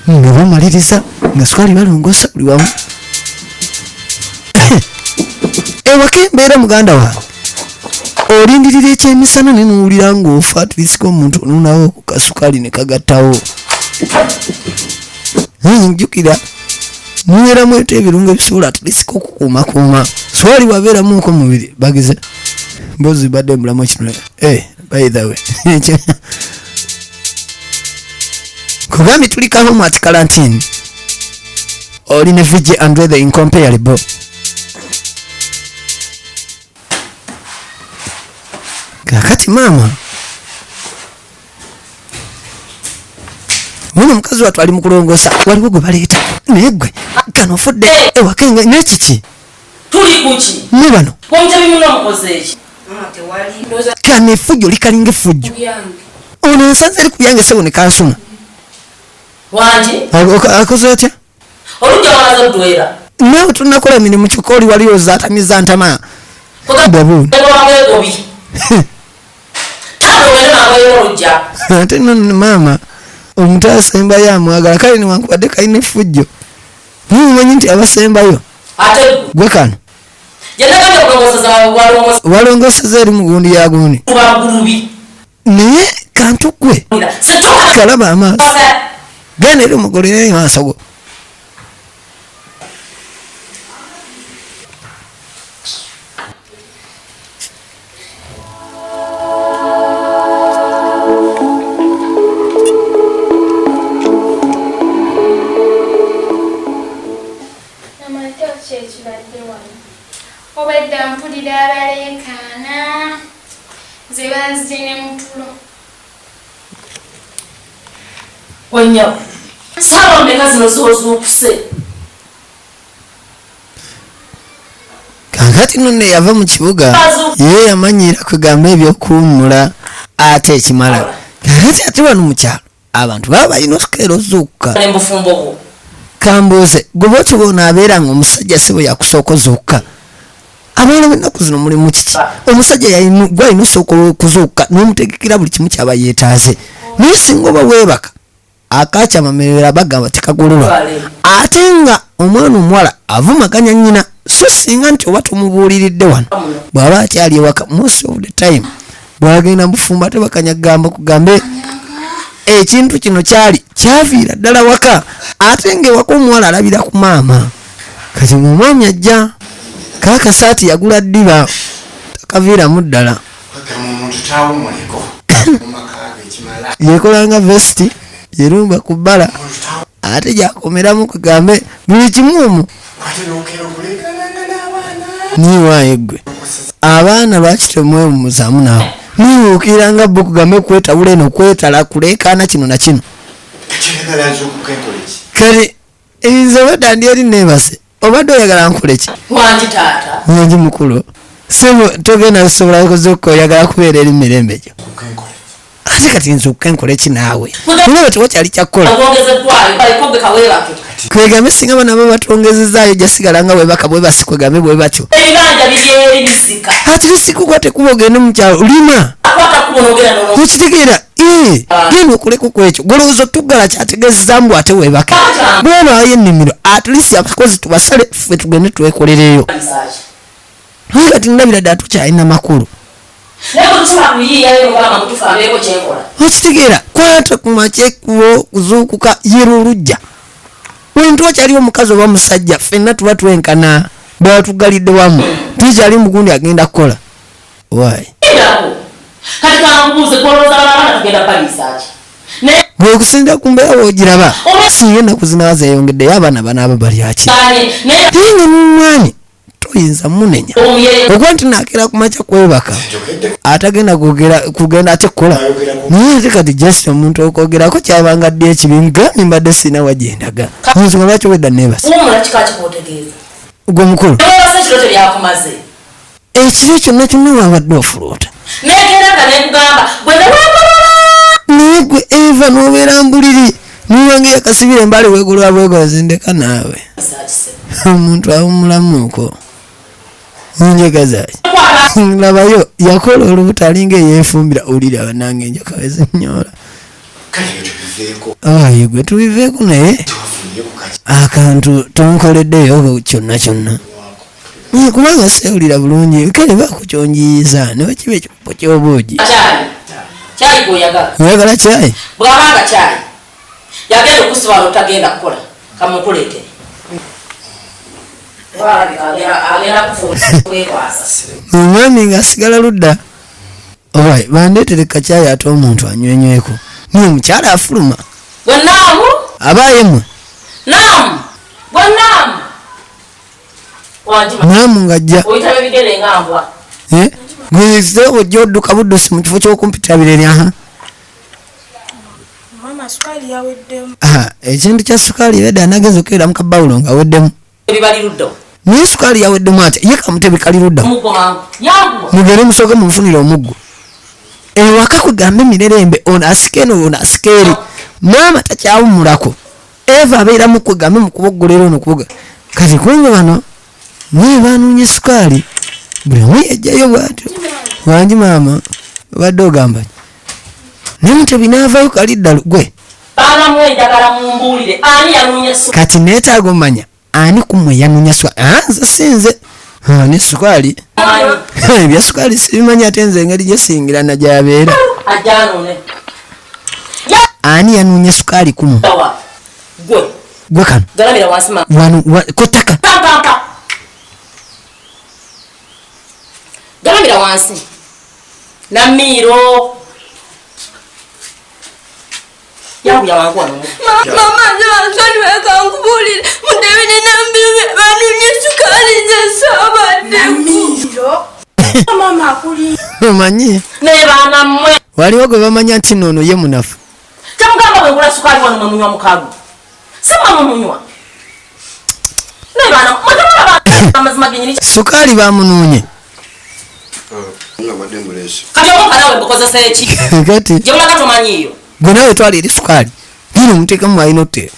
nga bamaliriza nga sukaali balongoosa buli wamu. Ewaka embeera muganda wange olindirira ekyemisana ne n'owulira ng'ofa atulisiko omuntu onuunawo ku kasukaali ne kagattawo. Njjukira mubeeramu ete ebirungo ebisobola atulisiko okukuumakuuma. Sukaali bw'abeeramuko mubiri bagize mbozi badde mbulamu ekino. By the way. Kugambye tuli ka home at quarantine. Oli ne VJ Andre the incomparable. Kaakati maama Mwana omukazi wattu ali mu kulongoosa waliwo gwe baleeta naye gwe kano ofudde ewaka naye kiki? Tuli kuki? Mwe bano. Omutebi muno omukoze eki? Kano effujjo likalinga effujjo. Ono nsanze eri ku byange ssebo ne kansuma. Wangi? Akoze atya? Olujja wamaze kutwera. Naawe tunnakola mirimu kyokka oli wali ozaatamiza ntama. Babuuni. Taata ogende mangu olujja. Ate nno maama Omuntu asembayo amwagala, kale newankubadde kalina effujjo, mumanyi nti abasembayo Ate gwe kano gye nagambye okulongoseza walongosa walongoseza eri mugundi ya gundi, bagulubi. Naye kantu gwe Situka. kalaba amaaso, genda eri omugolere maaso go. Namate ki ekibadde wano? Obadde mpulira abaleekaana, nze banzije ne mutulo. Wenyawo saawa mmeka zino z'ozuukuse? Kaakati nno ne yava mu kibuga, ye yamanyira kugamba ebyokuwummula ate ekimala. Kaakati ate wano mu kyalo abantu baba balina osikeera ozuukuka. Ne mubufumbo bwo. Kambuuze gwe, bwotuba onaabeera nga omusajja si bwe yakusooka ozuukuka, abaana b'ennaku zino mulimu kiki? Omusajja gwe alina osooka okuzuukuka n'omutegekera buli kimu kyaba yeetaaze, naye singa oba weebaka akakyamamerera bagamba tekagululwa, ate nga omwana omuwala avumaganya nnyina. So singa nti oba tomubuuliridde wano bw'aba akyali ewaka, most of the time bw'agenda mufumba tebakanya gamba kugambe ekintu kino kyali kyaviira ddala waka, ate ngaewaka omuwala alabira ku maama. Kati ngaomwami ajja kaakasaati yagula ddiba takaviiramu ddala. Omuntu tawumuleko mu maka ge ekimala. Yekolanga vesiti yerumba ku bbala ate gyakomeramu kugambe buli kimu omwo. Ate nokera okulekananga n'abaana. Niwaayo ggwe abaana lwaki temwewummuzaamu naawe niwuukiranga bo kugambe kwetabula eno kwetala kuleekaana kino na kino? Kyeyagala nzuukuka enkola ki? Kati nze obadde ndi eri neebase, obadde oyagala nkole ki? Wangi taata. Nyangi mukulu, sebo togenda kusobola kuzuukuka, oyagala kubeera eri mirembe gyo. Ate kati nzuukuke nkole ki naawe? Olaba tewakyali kyakkola. Ogwongezeddwayo baliko gwe kaweebake. Kwegambe singa bano aba batwongezezaayo jasigala nga bwebaka bwebasi kwegambe bwe batyo. Ebibanja biri eri bizika. Atirisikukwate kuba ogende mu kyalo lima. Akwata kubo n'ogenda n'olongo. Okitegeera? Ee, genda okoleko ku ekyo golowooza otuggala kyategeezeza mbu ate weebake bwebaayo ennimiro, at least abakozi tubasale ffe tugende twekolereyo. Naye kati ndabira ddala tukyalina makulu. Naye bwe tusobola kuyiiyayo mugamba mutufu abeeko kyenkola. Okitegeera? Kwata ku makya ekkubo kuzuukuka yera olujja wentu wakyaliwo omukazi oba musajja, ffenna tuba twenkana, bwatugalidde wamu tukyali mugundi agenda kukola wayi. Endako kati kankubuuze, gwolowooza bano abaana tugenda baliisa ki? Naye Bwekusinza ku mbeera woogiraba, singa ennaku zinaba zeeyongeddeyo abaana banaaba balyaki? Kanye naye. Naye nga n'omwami toyinza munenya Omuyeye. okuba nti nakeera ku makya kwebaka atagenda kugenda ate kukola, naye ate kati just omuntu okwogerako kyabanga ddi ekibi ngambye mbadde sirina wagyendaga, ensonga lwaki obwedda neebase. Wummula kika kikootegeeza. Gwe mukulu. Neweebase ekiro kyo byakumaze. Ekiro kyonna kyonna wabadde ofuluuta. Nekeera nga nekugamba gwe neweegolola. Naye gwe Eva n'obeera mbuliri niwange yakasibira embale weegolola bwegolozi ndeka naawe omuntu awummulamuuko njagazaki labayo yakola olubuto alinga eyeefumbira owulira banange enjoka wezinyoola. Kale ebyo tubiveeko. Ayi gwe tubiveeko, naye Tubafunire ku kaki. akantu tonkoleddeyo kyonna kyonna. Kubanga seewulira bulungi, kale bakukyonjiyiza ne bakiba ekikopo ky'obuugi. Kyayi kyayi gweoyagala. Oyagala kyayi? Bw'abanga kyayi yagenda okusiba otagenda kukola kamukuleetere. Agenda kufuula kwekwasa. Omwami ng'asigala ludda oba bandeetere kacyayi ate omuntu anywenyweko, niye omukyala afuluma. Gwe naamu. Abaaye mmwe. Naamu gwe naamu wangi. Naamu ng'ajja. Oyitaba ebigere nga mbwa. Eh? Gwe ojja odduka buddusi mu kifo ky'okumpita bireri aha. Mama, sukaali yaweddemu. Aha, ekintu kya sukaali ebadde anageza okukeera mu kabawulo nga aweddemu. Ebibali ludda. Naye sukaali yaweddemu atya? Ye kamutebe kali ludda. Omuggo mangu yanguwa. Mugende musooke munfunire omuggo. Ewaka kugambe emirerembe, ono asika eno ono asika eri, maama takyawummulako, Eva abeeramu kwegambe mukuboggolera ono kuboga. Kati kumbe bano naye banoonya sukaali, buli omu yajjayo bwatyo. Wangi maama, obadde ogamba ki? Naye mutebi n'avaayo kali ddalu gwe. Baana mmwe, njagala mumbuulire ani yanuunya Kati neetaaga omanya ani kumwe yanunya sukaali. Ah, nze sinze. Ah, ne sukaali, ebya sukaali sibimanyi, ate nze engeri gyesingirana gyabeera. Ajja anuune. Ani yanunya sukaali kumu? Yawa gwe. Gwe kano. Galamira wansi ma. Wano kotaka. Pampampa, galamira wansi namiiro, yanguya wangu wano. Mama, nze bansonyiwe, kankubuulire, Mutebi ne Namiiro banunye sukaali, nze saabadde. Namiiro, mama akuli. Omanyi Naye baana mmwe, waliwo gwe bamanya nti noono ye munafu. Temugamba bwengula sukaali wano mwe munywa mukalu, si mwe mumunywa. Naye baana mwe, temulaba amazima genyini. Sukaali bamunuunye. Nga badde muleesi. Kati omuka nawe mbukozesa eki? Kati Gye mulaga tomanyiiyo. Gwe nawe twala eri sukaali gino muteekamu, alina otuteeka.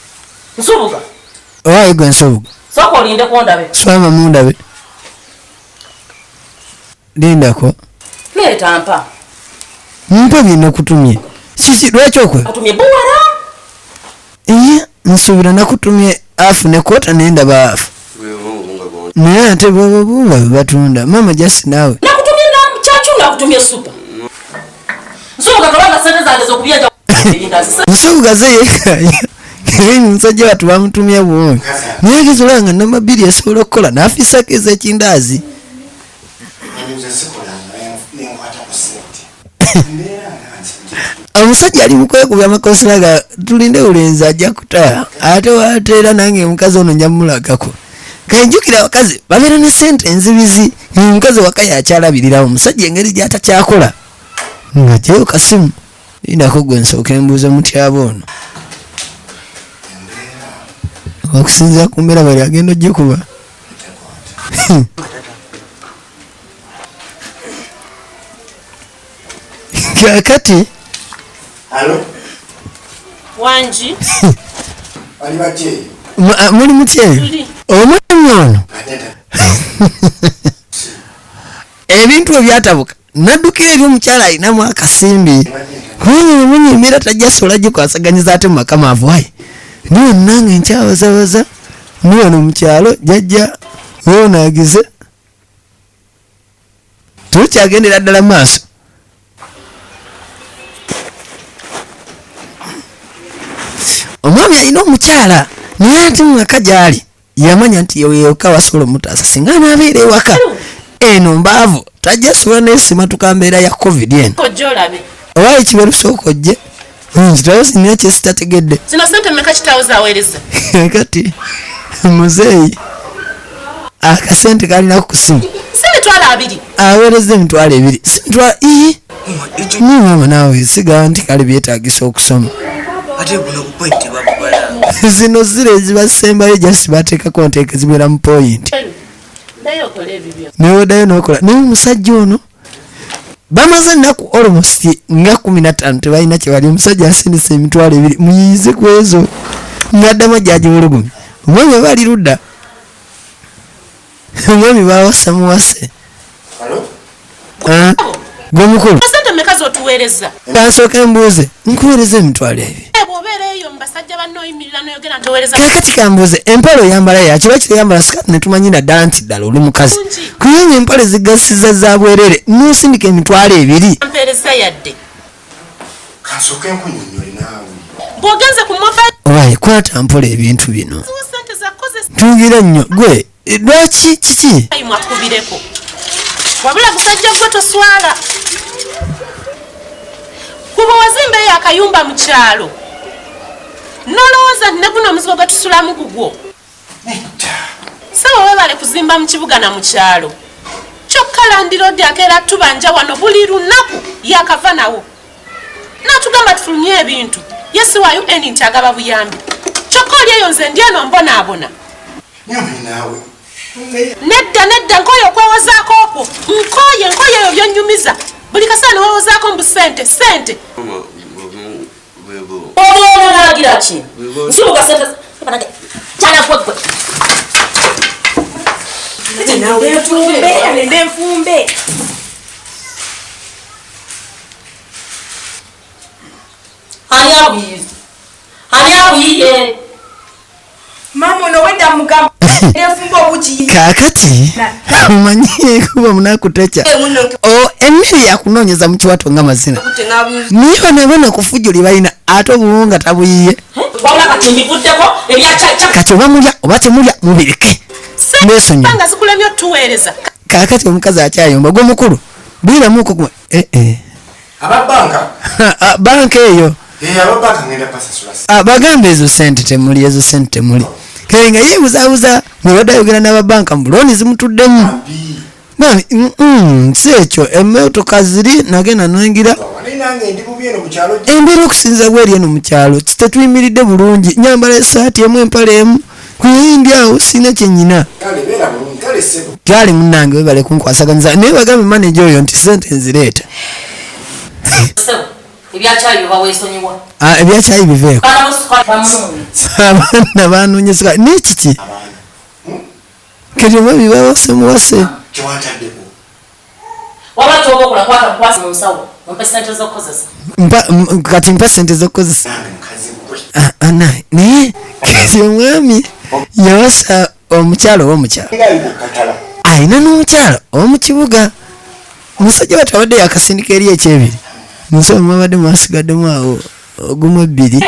Nsubuga. Owaayi gwe Nsubuga. Sooka olindeko ndabe. Swama mundabe, lindako. Leeta mpa. Mpa byenakutumye. Kiki lwaki okwe? Atumye buwala. Iye nsuubira nakutumye afune kwota naye ndaba afu, naye ate bwaba bunga bwe batunda maama jasi naawe. Nakutumye na kyacu, nakutumye supa. Nsubuga, tolanga sente zange z'okubyenja ebindazi. Nsubuga ze yekaya omusajja watu bamutumye buwunga, naye gezola nga namba 2 esobola okukola n'afisako ez'ekindaazi. Nze sikolanga nenkwata ku ssente, mbeera nga nze. Omusajja ali mukwekubya amakosera ga tulinde bulenzi ajja kuta, ate wateera nange omukazi ono nja mulagako. Kanjukira abakazi babeera ne sente enzibizi. Omukazi waka yakyalabirirawo omusajja engeri gy'atakyakola nga gyeyo kasimu. Lindako gwe nsooka embuuze mutyaba ono okusinziira ku mbeera bali agenda ogikuba. Kakati Alo. Wangi. Bali batya? Muli mutyeyo? Tuli. Omwami ono ebintu ebyatabuka nadduka eri omukyala alinamu akasimbi, munyi embeera tajja sobola gikwasaganyiza ate mu maka maavu. Ayi niwe nange nkyabazabaza, ni wano mu kyalo jjajja wonaagize tukyagendera ddala mu maaso. Omwami alina omukyala, naye ate mu maka gyali yamanya nti yeyoka wasobola omutaasa singa anaabeera ewaka. Eno mbaavu tajja sobola nesimatuka mbeera ya COVID eno. Kojja olabe. Oba ekiberu sooka ojje nzitayo sinina kyesitategedde. Zino sente mmeka kitaawo zaweereza? Kati muzeeyi akasente kalina ku simu. Si 20,000? Aweereza 20,000, si mitwalo ii ni maama naawe sigaa nti kale byetaagisa okusoma. Ate buno bupointi babubala. Zino ziro ezibasembayo jasi bateekako nteeke zibeera mu point. Ddayo okole ebibyo. Newoddayo nokola. Naye omusajja ono bamaze ennaku almost nga 15 tebalina kye bali. Omusajja asindisa 20,000 muyiyize ku ezo ngaddamu ajjagiwulugumi. Omwami aba ali ludda, omwami bawasa muwase. Ah, gwe mukulu. Sente mmeka z'otuweereza? Kansooke mbuuze, nkuweereza 20,000. Bw'obeera eyo mu basajja banno oyimirira n'oyogera nti oweereza. Kakati kambuuze, empale oyambala yaki? Lwaki toyambala sikaati ne tumanyira ddala nti ddala oli mukazi? Kubanga empale zigasiza za bwerere n'osindika 20,000. Mpeereza yadde. Kansooke nkunnyonnyole naawe. Bw'ogenze ku mobile Owaye kwata mpola ebintu bino. Sente zakozesa. Tugira nnyo gwe lwaki kiki? Mwakubireko. Wabula gusajja gwe toswala. Kuba wazimba eyo akayumba mu kyalo. Nolowooza nti ne guno omuzigo gwe tusulamu gugwo. Ssebo weebale kuzimba mu kibuga na mu kyalo. Kyokka landiroodi akeera tubanja wano buli lunaku yakava nawo. N'atugamba tufulumye ebintu. Ye si wa UN nti agaba buyambi. Kyokka oli eyo nze ndi eno mbonaabona. Nyawe naawe. Nedda nedda, nkooye okwewozaako okwo. Nkooye, nkooye ebyo by'onnyumiza. Buli kaseera ne weewozaako mbu ssente, ssente. Ogenda nalagira ki? Nsubuga sente kyana gwe gwe. Nfumbe, nende nfumbe. Ani akuyiza? Bayiye. Mama ono wedda mugamba nefumba obugi. Kaakati omanyi kuba munakutecha o emmere yakunoonyeza mu kiwato nga mazina, naye bano abaana kufujjo lye balina ate obuwunga tabuyiye. Wabula kati mbivuddeko ebya kyakya. Kati oba mulya oba temulya mubireke, mwesonyiwe. Nga zikulemye otuweereza. Kaakati omukazi akyayomba gwe mukulu bwiramuko gwe eh Aba banka? Ah, banka eyo. Eh, aba banka ngenda pasasula. Ah, bagamba ezo sente temuli, ezo sente temuli. Kale nga yeebuzaabuza mwebadde ayogera n'ababanka mbu looni zimutuddemu. Bambi, si ekyo, emmotoka ziri nagenda nayingira. Naye nange ndi bubi eno mu kyalo. Embeera okusinza bweri eno mu kyalo tetuyimiridde bulungi, nyambala essaati emu empale emu kuyindi awo sirina kye nnyina. Kale beera bulungi, kale ssebo. Kyali munnange webale kunkwasaganyiza, naye bagambe maneja oyo nti sente nzireeta. Ssebo, ebya kyayi oba weesonyiwa. Ah, ebya kyayi biveeko. Bana musuka bamunoonye. Abaana banoonye sukali naye kiki? Kati oba bibawase muwase. Kyewantaddeko. Waba kyoba okola kwata bukwasi mu nsawo ompe ssente z'okukozesa. Mpa, kati mpa ssente z'okukozesa. Ah, ah, naye kati omwami yawasa omukyala ow'omukyalo alina n'omukyala ow'omu kibuga. Musajja wattu abadde yakasindika eri ekyebiri, musawo mwabadde mwasigaddemu awo ogumu ebbiri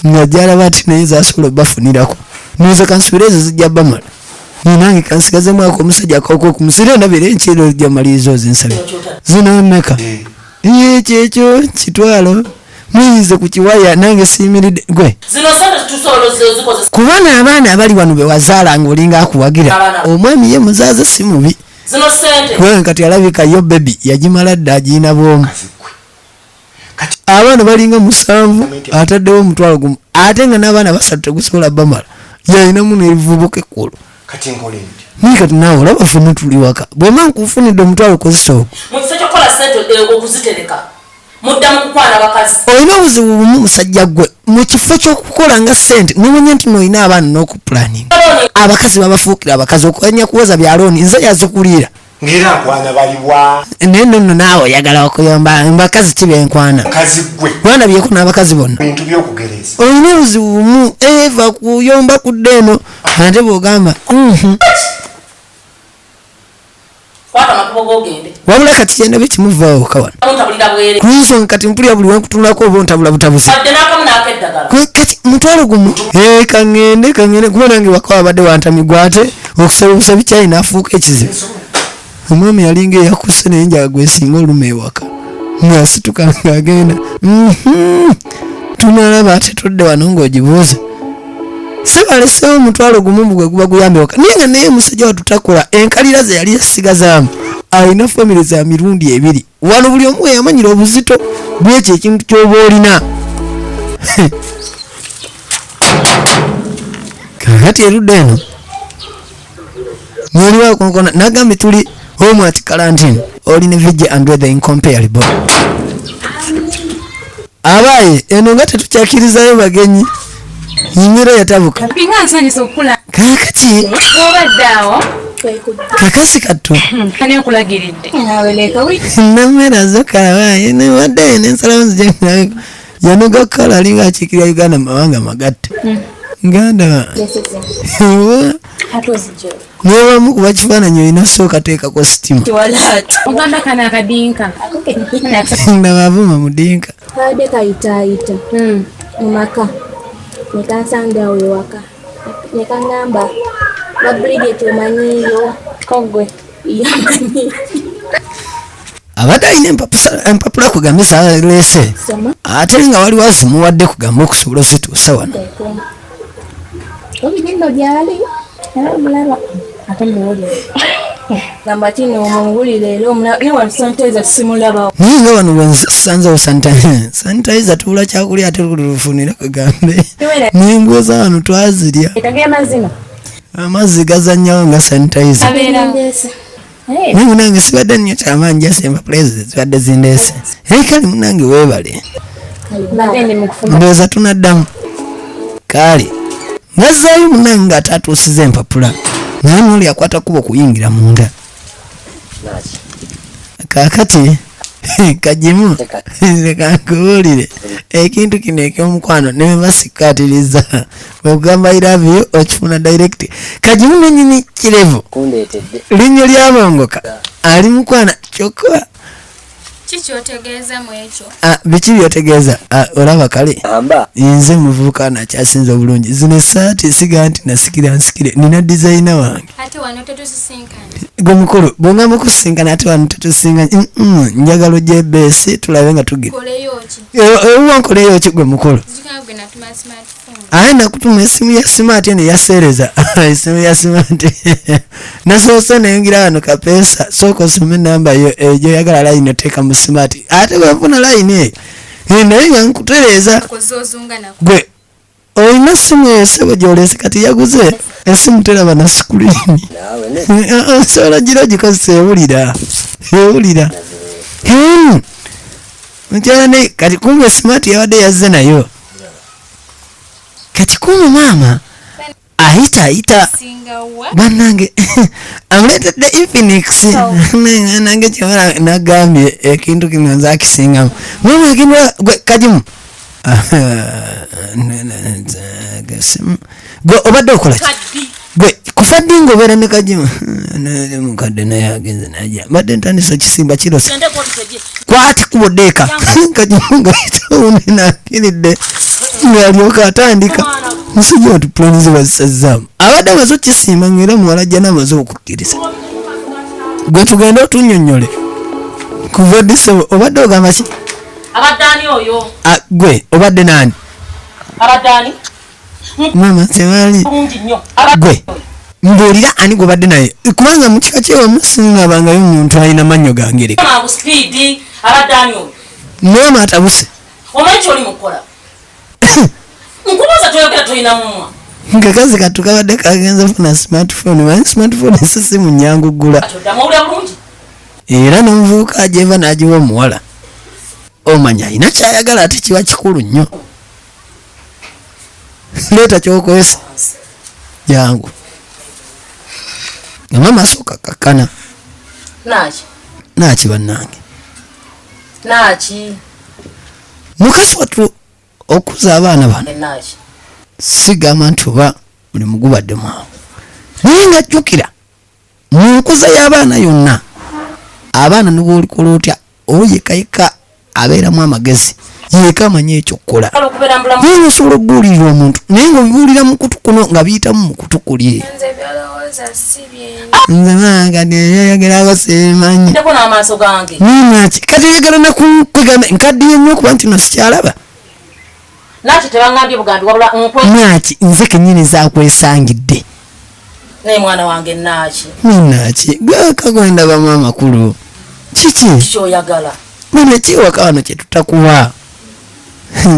nga gyalaba ati naye zasobola obafunirako. Ndowooza kansubire ezo zijja bamala, nange kansigazemu ako omusajja akawuka okumusira endabira enkyero ojja maliriza ozinsabye zino mmeka? Ekyo ekyo kitwalo muyinze ku kiwaya nange siyimiridde gwe. Zino sente tusobola ozikozesa. Kubana abaana abali wano be wazaala ng'olinga akuwagira, omwami ye muzaaze si mubi. Zino sente. Kubanga kati alabika yo baby yagimala dda agiyina bw'omu. Abaana balinga 7 ataddewo omutwalo gumu ate nga n'abaana 3 tegusobola bamala, yalinamu n'ebivubuka ekkulu. Kati nkole nti? Naye kati naawe olaba ffenna tuli waka, bw'oba nkufunidde omutwalo okozesa ogwo. Mu kifo ky'okukola ssente okuzitereka, mudda mu kukwana bakazi. Olina obuzibu bumu musajja ggwe, mu kifo ky'okukola nga ssente n'omanya nti n'olina abaana n'okupulaninga, abakazi babafuukira abakazi okanya kuwoza bya looni nze yazikuliira. Ng'era nkwana baliwa? Naye nno nno naawe oyagala okuyomba bakazi ki benkwana? Mukazi ggwe. Wandabyeko n'abakazi bonna. Bintu by'okugereza. Olina obuzibu bumu, eva kuyomba kudda eno ate bw'ogamba, Kwata amakubo g'ogende. Wabula kati kyendabye kimuvaawo waka wano. Ontabulira bwere. Ku nsonga kati mpulira buli wenkutunulako oba ontabula butabuzi. Wadde n'akamu n'akeddagala. Kati mutwalo gumu. Kaŋŋende, kaŋŋende kuba nange waka wabadde wantamigwa ate okusaba obusabi kyayi n'afuuka ekizibu. Omwami yalinga eyakuse naye njagala gwe nsinga oluma ewaka. Ng'asituka ng'agenda. Tunalaba ate tudde wano ng'ogibuuza. Sibaleseewo omutwalo gumu mbu gwe guba guyambye waka. Naye nga naye musajja wattu takola, enkalira ze yali yasigazaamu alina famire za mirundi ebiri. Wano buli omu yamanyira obuzito bw'ekyo ekintu ky'oba olina. Kaakati erudda eno mwaliwo akonkona n'agambye tuli home at quarantine, oli ne VJ Andre the incomparable. Abaye eno nga tetukyakirizayo bagenyi, embeera yatabuka. Nga nsanyuse okukula. Kaakati Bw'obadde awo. kakasi kattu. Ani akulagiridde? Nammere zo kalabaye nebadde nensalawo nzije nkulabeko. Yanoga kala alinga akiikirira Uganda mu mawanga magatte. Nganda. Newamu kuba kifaananyi olina sooka teekako sitima. Ogamba kano akadinka. Ndaba avuma mudinka. Kabadde kayitaayita mu maka ne kansanga awo ewaka ne kaŋŋamba ba Bridget omanyiiyo Kogwe. Yamanyi. Abadde alina empapula kugamba ezaleese ate nga waliwo azimuwadde kugamba okusobola ozituusa wano. Obi nno gy'ali era omulaba. Ate muwulire. Gamba kino omuwulire era omulaba. Naye wano sanitizer simulabawo. Naye nga wano bwe nsanzewo sanitizer tubula kyakulya ate lufunira kugambe. N'embwa wano twazirya. Etaga amazima. Amazzi gazannyawo nga sanitizer. Abeera. Naye munange sibadde nnyo kyamaanyi jasi empapula ezo zibadde zindeese. Naye kale munange weebale. Ndowooza tunaddamu. Kale ngazzaayo munange ng'ate atuusiza empapula. Naye n'oli akwata kkubo okuyingira munda. Kaakati Kagimu, nze kankubuulire ekintu kino ekyomukwano nebasikatiriza bwekugamba I love you okifuna direct. Kagimu nenyini kirevu Kundeetedde. Linnyo lyabongoka ali mukwana kyokka. Ki kyotegeeza mu ekyo? Ah, biki byotegeeza? Ah, olaba kale Amba. Nze muvubuka nakyasinze obulungi, zino esaati siga nti nasikira nsikire, nina dizayina wange. Ate wano tetusisinkana. Gwe mukulu bwongamba okusisinkana ate wano tetusinkanye. Njagala ojja ebeesi tulabe nga tugira. Nkoleyo ki? Ewuwa nkoleyo ki gwe mukulu? Nzijukira gwe natuma smartphone. Aye nakutuma esimu ya smart eno yaseereza esimu ya smart nasoose neyingira wano kapeesa, sooka osome enamba yo egyoyagala layini oteeka mu smart, ate bwenfuna layini eyo naye nga nkutereeza. Koze ozunga nako. Gwe olina simu eyo sebo gyolese, kati yaguze esimu teraba na sikulini. Naawe ne. Osobola gira ogikozesa ewulira ewulira. Mukyala ne kati kumbe smart yabadde yazze nayo, kati kumbe maama ayita ayita. Singa wa? Bannange amuleetedde Infinix. Nange kyebala nagambye ekintu kino nze akisingamu. Maama agenda gwe Kagimu gwe obadde okola ki? Kaddi. Gwe kufa ddi ng'obeera ne Kagimu? Mukadde naye agenze najja, mbadde ntandise okisimba kirose. Gende gw'otuteje. Kwati kubo ddeeka Kagimu ng'ayitawo nakiridde ng'alyoka atandika musajja watu pulani ze bazisazaamu, abadde amaze okisimba ng'era muwala ajja n'amaze okukkiriza. Gwe tugende otunnyonnyole kuva ddi ssebo obadde ogamba ki? Abadde ani oyo? Ah, gwe obadde naani? Abadde ani? Maama tewali. Bulungi nnyo. Gwe mbuulira ani gwobadde naye, kubanga mu kika kyewamu singabangayo omuntu alina mannyo gangereka. Mangu sipiidi. Abadde ani oyo? Maama atabuse. Omanyi ky'oli mu kukola? Nkubuuza toyogera tolina mumwa. Nkakazi katu kabadde kagenze funa smartphone, manyi smartphone si simu nnyangu ggula. Kati oddamu owulira bulungi? Era n'omuvubuka agyeva n'agiwa omuwala, omanya alina kyayagala ate kiba kikulu nnyo. Leeta ky'okwesa jangu. Nga maama asooka kakkana. Naaki? Naaki bannange? Naaki? Mukazi wattu okuza abaana bano Naaki? sigamba nti oba mulimu gubadde mwangu, naye nga jjukira mu nkuza y'abaana yonna abaana ne bw'olikola otya oyo yekka yekka abeeramu amagezi, yekka amanyi ekyokukola. Kale okubeera mu bulamu. Naye nga osobola okubuulirira omuntu naye ng'obibuulira mu kutu kuno nga biyitamu mu kutu kuli. Nze by'olowooza si byenyi. Nze manga neyogerako simanyi. Ndeko n'amaaso gange. Naki kati oyagala nakwegamba nkaddiye nnyo okuba nti no sikyalaba. Naki tebangambye bugambi wabula nkwe. Naki nze kennyini nzaakwesangidde. Naye mwana wange Naki. Naki gwekagendabamu amakulu kiki? Kiki oyagala? Bano ekiwaka wano kye tutakuwa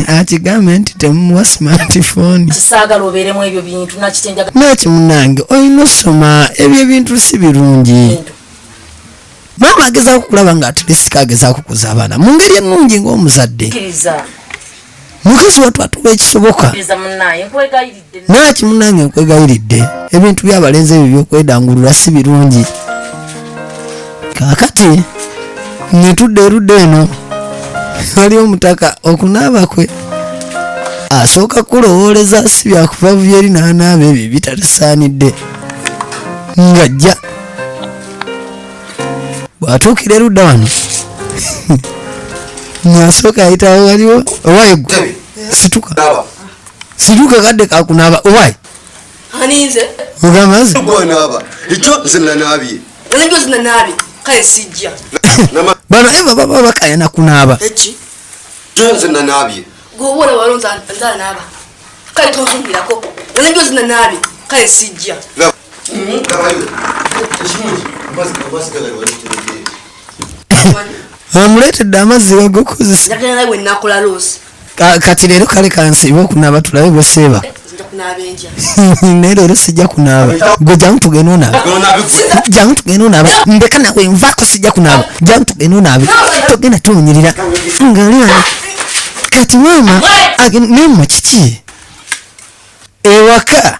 akigambe nti temumuwa smartphone. Kisaagala obeeremu ebyo bintu naki kyenjagala. Naki munange olina osoma ebyo ebintu si birungi. Maama agezaako kulaba nga atilisika agezaako kuza abaana mu ngeri ennungi ng'omuzadde. Kkiriza. Mukazi wattu atuwa ekisoboka. Kkiriza munnaye nkwegayiridde. Naki munange nkwegayiridde ebintu by'abalenzi ebyo byokwedangulula si birungi. Kaakati netudda erudda eno waliwo omutaka okunaaba kwe asooka kulowooleza si byakuva bubyeri n'anaaba ebyo bitatasaanidde ng'ajja bw'atuukira erudda wano ng'asooka ayitawo waliwo owaye gwe situka situka kadde kakunaaba owaye. Ani nze? Ogamba nze? Gwanaaba ekyo nze nanaabye. Nze zinanaabye kale sijja. Bano eva baba bakayana kunaaba. Eki? Kyo nze nanaabye. Gwe oba olaba waliwo nze anaaba kale tonzungirako. Nze zinanaabye kale sijja. Labayo ekirungi amazzi gagali wali kuterekere. Amuleetedde amazzi agokozesa. Njagala nawe bwe nakola loosi. Kati leero kale kansiibe okunaaba tulabe bwe seeba. Nja kunaaba enkya. Naye leero sijja kunaaba, gwe jangu tugende onaabe, jangu tugende onaabe, ndeka nawe nvaako, sijja kunaaba, jangu tugende onaabe, togenda tuwunyirira ngaali wano. Kati maama nemma kiki ewaka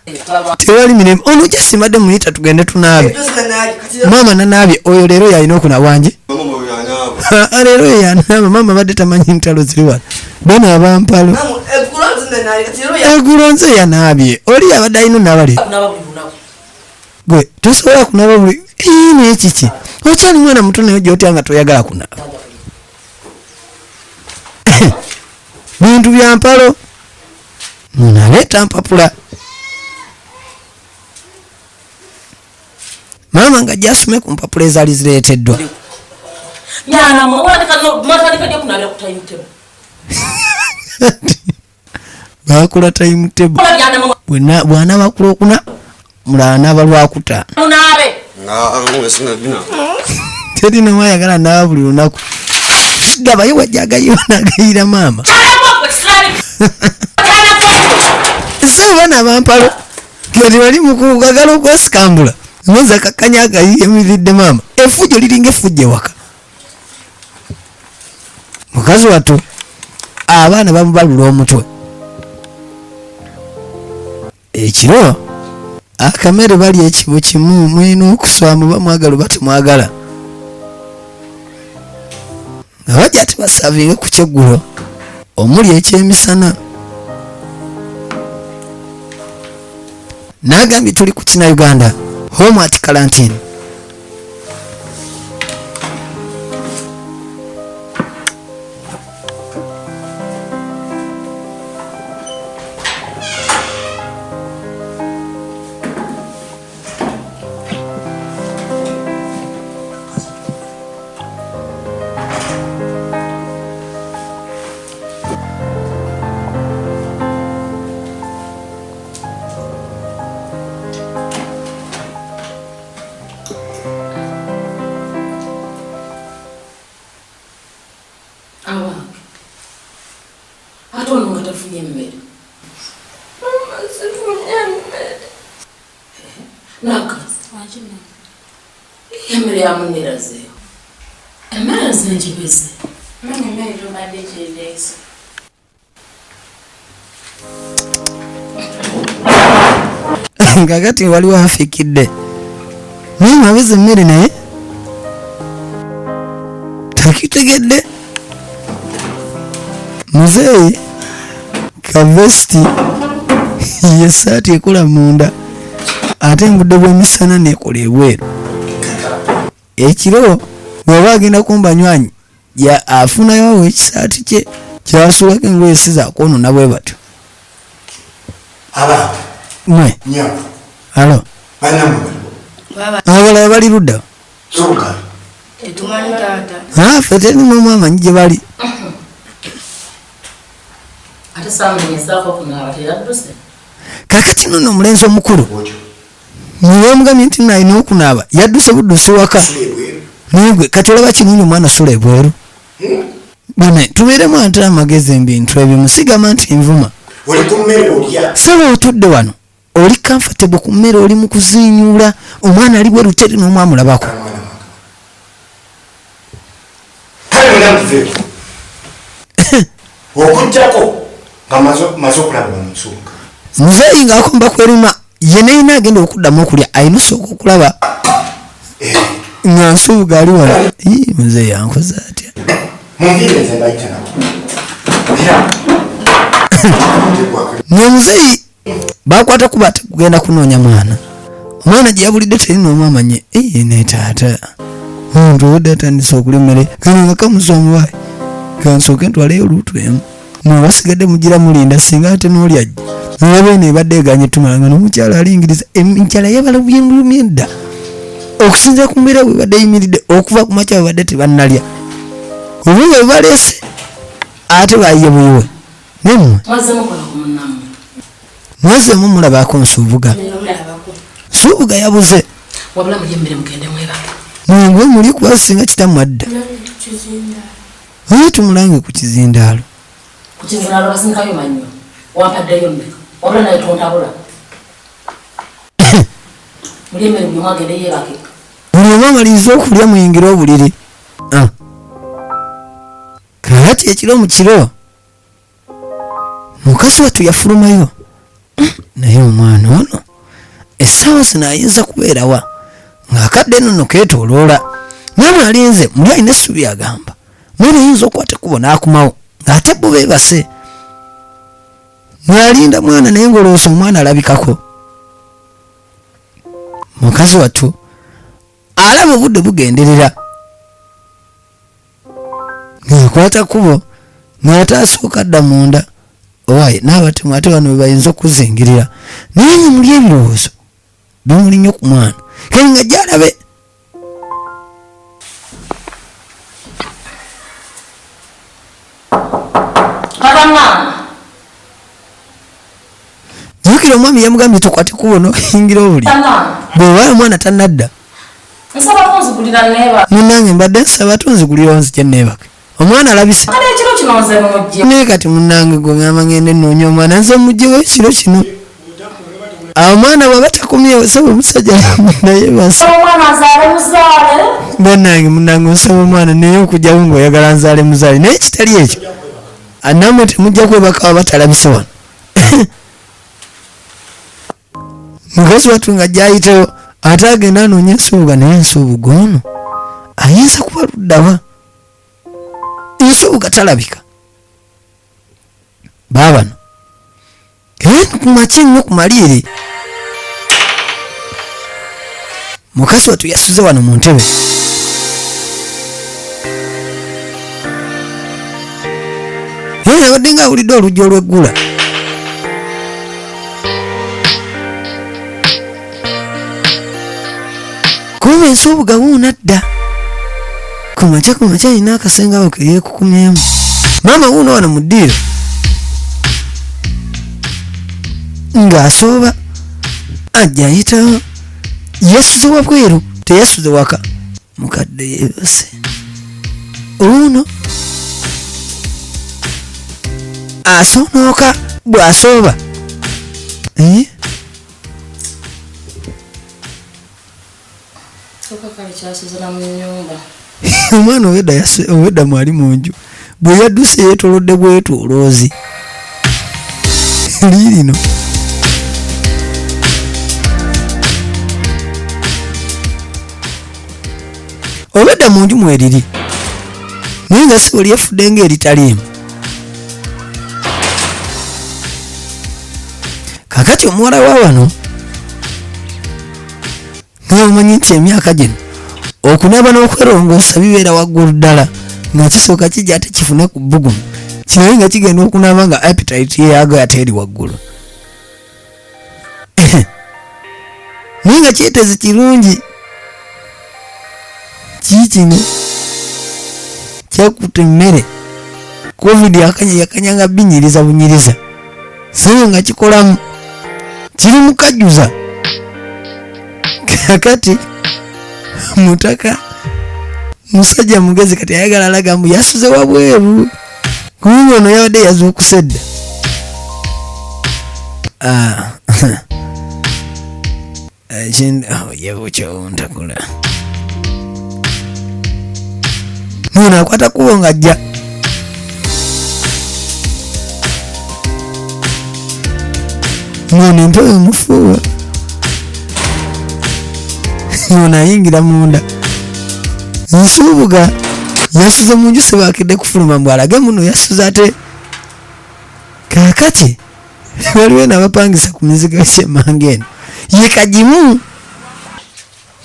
tewali mirembe, ono gyasimbadde muyita tugende tunaabe. Zinanaabye kati. Maama nanaabye oyo leero yalina okunaaba wanje. Mama oyo anaaba. Leero yanaaba maama badde tamanyi ntalo ziri wano banaaba mpalo. Eggulo nze yanaabye oli yabadde alina onaaba leero. Gwe tosobola kunaaba buli naye kiki okyali mwana muto naye gyotya nga toyagala kunaaba bintu bya mpalo naleeta mpapula maama nga gyasome ku mpapula ezaali zireeteddwa. Bakola timetable bw'anaaba ku lwokuna mulala anaaba lwakutaano teri nomu ayagala naaba buli lunaku gabayo wajja agayiwa nagayira maama sebo bana bampalo kati bali mukugagala okwesikambula mwezi akakkanya agayimiridde maama efujjo liringa efujjo ewaka mukazi wattu abaana bamubalula omutwe ekiro akamere bali ekibo kimu mulina okuswamu bamwagala oba temwagala nga bajja tebasavinge ku kyeggulo omuli ekyemisana nagambye tuli ku kina Uganda home at quarantine. Abange ate ono nga tafunye mmere. Mama sifunye mmere. Nakazi emmere yamunirazeewo emmere nze njibeze. Mama emmere gyobadde gyendeese. Kakati waliwo afikidde maama aweza emmere naye takitegedde. Muzeeyi kavesiti yesaati ekola munda ate engudde bw'emisana nekola ebweru. Ekiro bw'aba agenda kumba nywanyi afunayo awo ekisaati kye kyasulako engoye si zakwonona bwe batyo. Mwe alo abalala bali ludda ffe teri n'omu amanyi gye bali. Kakati nno omulenzi omukulu niwamugambye nti nalina okunaaba yadduse buddusi waka naye gwe kati olaba kirungi omwana sula ebweru. Bane tubeeremu ate amagezi ebintu ebimu sigamba nti nvuma. Sebo otudde wano oli comfortable ku mmere oli mu kuzinyuula omwana ali bweru teri n'omu amulabako. Okujjako nga maze okulaba omusuuka. Muzeeyi ng'akomba kweruma ye neyina agenda okuddamu okulya alina osooka okulaba nga nsuubuga ali wano. Ii muzeeyi ankoze atya? Munviire nze mbayita nabo. Mwe muzeeyi bakwata kuba kugenda kunoonya mwana. Omwana gye yabulidde teri n'omu amanye. Ee ne taata omuntu obadde atandise okulya emmere kano nga kamuswa kansooke ntwaleyo oluutu emu. Mwe basigadde mugira mulinda singa ate n'oli ajja. Mulaba eno ebadde eganye tumala nga n'omukyala alingiriza enjala yabalumye dda. Okusinziira ku mbeera bwe badde eyimiridde okuva ku makya babadde tebannalya. Obungi bwe baleese ate bayiye buyiwe. Nammwe mwazeemu mulabako Nsubuga. Nsubuga yabuze. Wabula mulye emmere mugende mwebake. Mwanguwe muli kuba singa kitammwe adda. Oye tumulange ku kizindaalo. Ku kizindaalo basindikayo mannyo. Wampaddeyo mmeka? Wabula naye tontabula. Mulye emmere buli omu agende yeebake. Buli omu amalirize okulya muyingire obuliri. Kaakati ekiro mu kiro mukazi wattu yafulumayo naye omwana ono essaawa zino ayinza kubeerawa ng'akadde nno keetooloola Mwana alinze muli alina essubi, agamba mwana ayinza okukwata ekkubo n'akomawo ng'ate bo beebase. Mwalinda mwana naye ng'olowooza omwana alabikako. Mukazi wattu alaba obudde bugenderera, ng'akwata kkubo ng'ate asooka adda munda. Owaye n'abatemu ate bano bwe bayinza okuzingirira, naye nga muli ebirowoozo bimuli nnyo ku mwana kale nga gyalabe. Jjukira omwami yamugambye tokwate kubo n'oyingira obuli bw'oba omwana tannadda. Munnange mbadde nsaba tonzigulira onzije neebake. Omwana alabise naye kati munnange gwe ngamba ngende nnoonya omwana nze mugyewo ekiro kino. Omwana bw'aba takomyewo saba omusajja naye basi. Bannange munnange onsaba omwana naye okugyawo ng'oyagala nzaale muzaale, naye kitali ekyo nammwe temujja kwebaka waba talabise wano. Mukazi wattu nga gyayitewo ate agenda anoonya Nsubuga, naye Nsubuga ono ayinza kuba luddawa? Nsubuga talabika. Baabano ku makya ennyo ku maliiri, mukazi wattu yasuze wano mu ntebe. Yabadde nga awulidde oluggi olw'eggula. Kuba Ensubuga wuuna dda kumakya kumakya, alina akasenge awo keyeekukumyemu. Maama wuuno wano mu ddiiro ng'asooba ajja ayitawo. Yasuze wabweru, teyasuze waka. Mukadde yeebase wuuno asoonooka bw'asooba. Eh? Kyokka kale kyasuze na mu nnyumba. Omwana obwedda obwedda mwali mu nju, bwe yadduse yeetolodde bwetoloozi liirino. Obwedda mu nju mweriri, naye nga sibo lyefudde ng'eritaliimu. Kakati omuwala wa wano naye omanyi nti emyaka gino okunaaba n'okwerongoosa bibeera waggulu ddala, nga kisooka kijja ate kifune ku bbugumu kirabe nga kigenda okunaaba nga appetite yeyago ate eri waggulu, naye nga kyetezi kirungi kiikino kyakuta emmere. Covid akanya yakanya nga binyiriza bunyiriza, so nga kikolamu kiri mukajjuza. Kakati mutaka musajja mugezi, kati ayagala alaga mbu yasuze wabweru, kubanga ono yabadde yazuukuse dda. Ah, oh, yebukyontakula ono akwata kubo ng'ajja ngono empewo emufuuwa, ono ayingira munda. Nsubuga yasuze mu nju, sebakidde kufuluma mbw alage muno yasuze. Ate kaakati waliwo eno abapangisa ku mizigo kyemanga eno ye Kagimu.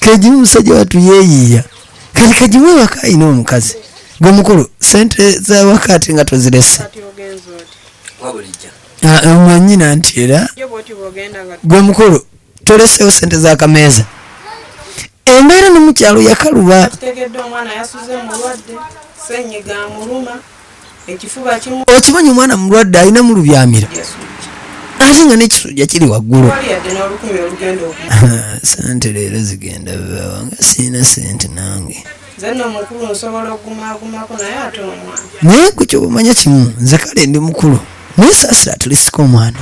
Kagimu musajja wattu yeeyiiya. Kati Kagimu ewaka alina omukazi gwe mukulu, sente zawaka ate nga tozirese. Omanyina nti era gwe mukulu toleseewo sente z'akameeza, embeera ne mukyalo yakaluba. Kitegedde omwana yasuze mulwadde, senyiga amuluma, ekifuba kimu. Okimanyi omwana mulwadde, alina mu lubyamira ate nga n'ekisujja kiri waggulu. Wali yadde n'olukumi olugenda oku Sente leero zigenda bawa nga siina sente nange. Nze nno mukulu, nsobola okugumaagumako, naye ate omwana. Naye gwe kyobamanya kimu, nze kale ndi mukulu, naye saasira tulisika omwana.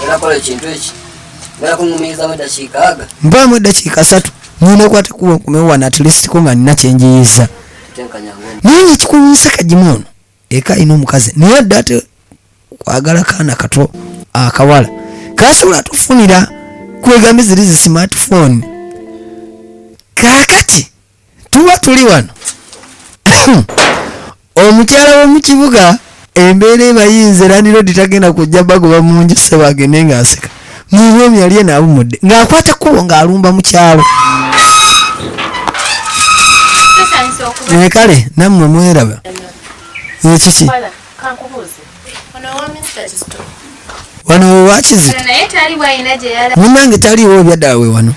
Era ekintu eki ngala kuŋŋumirizamu eddakiika aga. Mpaamu eddakiika 3, ngenda okwata kuba nkomewo wano atulisiko nga nina kyenjiyiza. Tenkanyanga. Naye nga ekikunyisa Kagimu ono eka alina omukazi, naye adde ate kwagala kaana kato akawala kasobola tufunira kwegambe ziri zi smartphone. Kaakati Tuba tuli wano, omukyala w'omukibuga embeera ebayinza, landlord tagenda kujja bagoba mu nju, ssebo agende ng'aseka. Mumwami yali eno awummudde ng'akwata kkubo ng'alumba mu kyalo. Tusanyusa okuba. Eh, kale nammwe mweraba ekiki. Father, kankubuuze. Ono owa Mr. Kizito. Wano wewakizi. Naye tali bw'alina gye yala. Munnange taliiwo, ebyaddala we wano.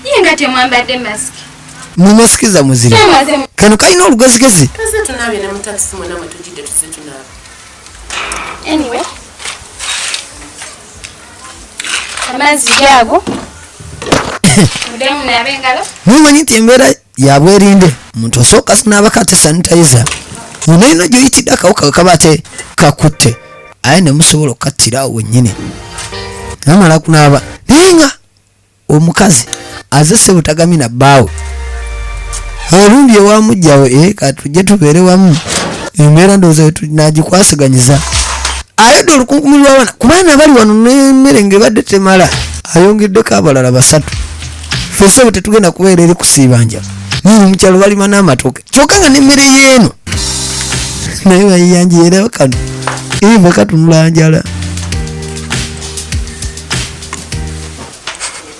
Ye nga temwambadde masiki. Mumasikiza muzira. Tumaze. Kano kalina olugezigezi. Tuzze tunaabye ne mu takisi mwena mwe tujjidde tuzze tunaaba. Anyway. Amazzi gaago. Muddemu munaabe engalo. Mumanyi nti embeera yabwerinde, omuntu osooka sinaabako ate sanitizer yona eno gyoyitidde akawuka kaba ate kakutte, aye nemusobola okukattira awo wennyini namala kunaaba. Naye nga omukazi aze ssebo tagamina bbaawe olundi ewa mujjawe, eh, katujje tubeere wamu, embeera ndowooza nagikwasiganyiza. Ayodde olukunkumi lw'abaana ku baana bali wano n'emmere ng'ebadde temala, ayongeddeko abalala basatu. Ffe ssebo tetugenda kubeera eri kusiiba njala. Nini mukyalo balima n'amatooke, kyokka nga n'emmere y'eno naye bayiyanjiye. Era kano eva katunula njala.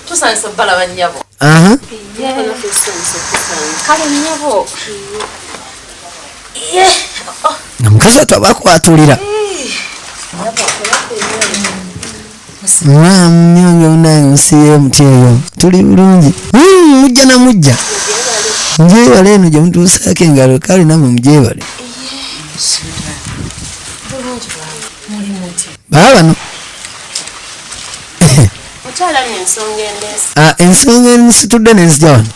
Tusanyusa obbalaba nnyabo. Aha. Kale nnyabo. Ye. Nga mukazi atu abakwatulira mnyonge munange, musiiye muti eyo tuli bulungi. Mujja na mujja mugyebale eno gye mutuusaako engalo, kale namwe mugyebale. Baba bano. Mukyala nno ensonga endeese. Ah, ensonga ensitudde nenzija wano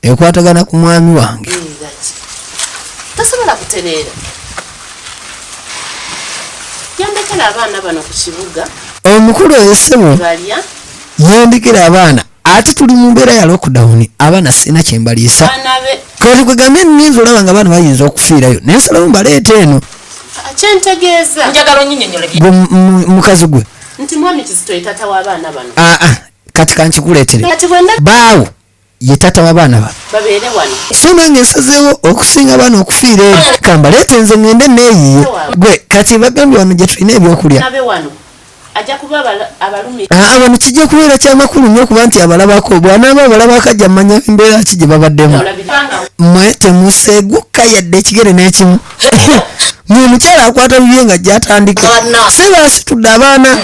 ekwatagana ku mwami wange. Tosobola kutereera. Yandekera abaana bano ku kibuga Omukulu oyo ssebo balya. yandikira abaana, ate tuli mu mbeera ya lockdown, abaana sirina kyembaliisa. Abaana be. Kati kwegambye nninza olaba nga abaana bayinza okufiirayo, naye nsalawo mbaleeta eno. Kyentegeeza. Njagala onnyinyonnyole. Gwe mukazi gwe. Nti mwami Kizito ye taata w'abaana bano. Aa, kati kankikuleetere. Kati bwenda Baawo ye taata w'abaana bano. Babeere wano. So nange nsazeewo okusinga abaana okufiira eri, kambaleete nze ngende neeyiye. Gwe kati bagambye wano gye tulina ebyokulya. Nabe wano. Ajja kuba abalumi. Aa, wano kijja kubeera kyamakulu nnyo okuba nti abalabako, bw'anaaba abalabako ajja mmanya embeera ki gye babaddemu. Mwe temuseeguka yadde ekigere n'ekimu. Mwe omukyala akwata bibye nga gy'atandika, seba asitudde abaana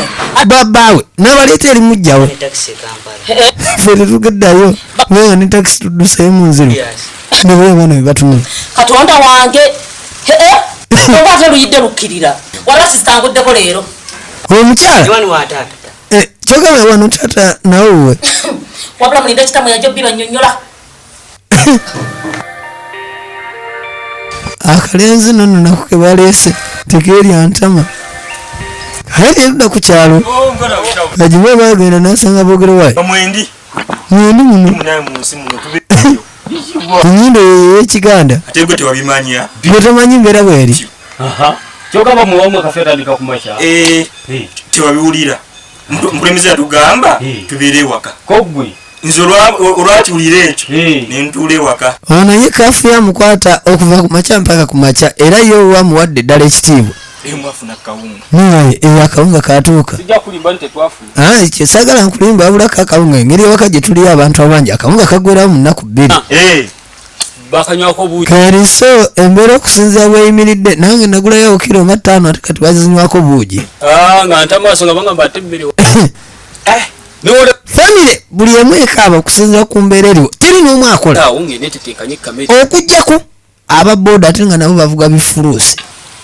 babbaawe n'abaleeta eri mujjawe. Ffe tetugeddayo kubanga ne takisi tudduseyo mu nziro nebwe abaana be batunula. Katonda wange. Oba ate luyidde lukkirira. Wala sitanguddeko leero. Omukyala. Wano wa taata. Eh, kyogamba wano taata nawe wuwe. Wabula mulinde kitamwe yajja bibanyonnyola. Akalenzi nno nako ke baleese tekeerya ntama. Kale erudda ku kyalo kagimu bagenda nasanga boogere wayi. Mwendi. Mwendi muno. Munaye mu nsi muno tube. Ennyindo ey'ekiganda. Ate gwe tewabimanya. Gwe tomanyi mbeera bweri. Kyogamba muwamu akafe atandika kumakya. Eh, tewabiwulira. Mukulembeze yatugamba tubeere ewaka. Kogwe. Nze olwakiwulira ekyo ne ntuula ewaka. Ono ye kafu yamukwata okuva ku makya mpaka ku makya, era ye owamuwadde ddala ekitiibwa. Eyo mwafuna kawunga. Naye eyo akawunga katuuka. Sijja kulimba nti tetwafuna. Ah, ekyo saagala nkulimba, wabulako akawunga engeri ewaka gye tuliyo abantu abangi, akawunga kaggwerawo mu nnaku 2. Bakanywako buugi. Kati so embeera okusinziira bweyimiridde, nange nagulayo kiro nga 5, ate kati bazinywako buugi. Ah, nga ntamaaso nga bagamba ate emmere. Famire buli emu ekaaba okusinziira ku mbeera eriwo, teri n'omu akola. Awo ng'ene teteekanye kamere. Okuggyako aba booda ate nga nabo bavuga bifuluusi.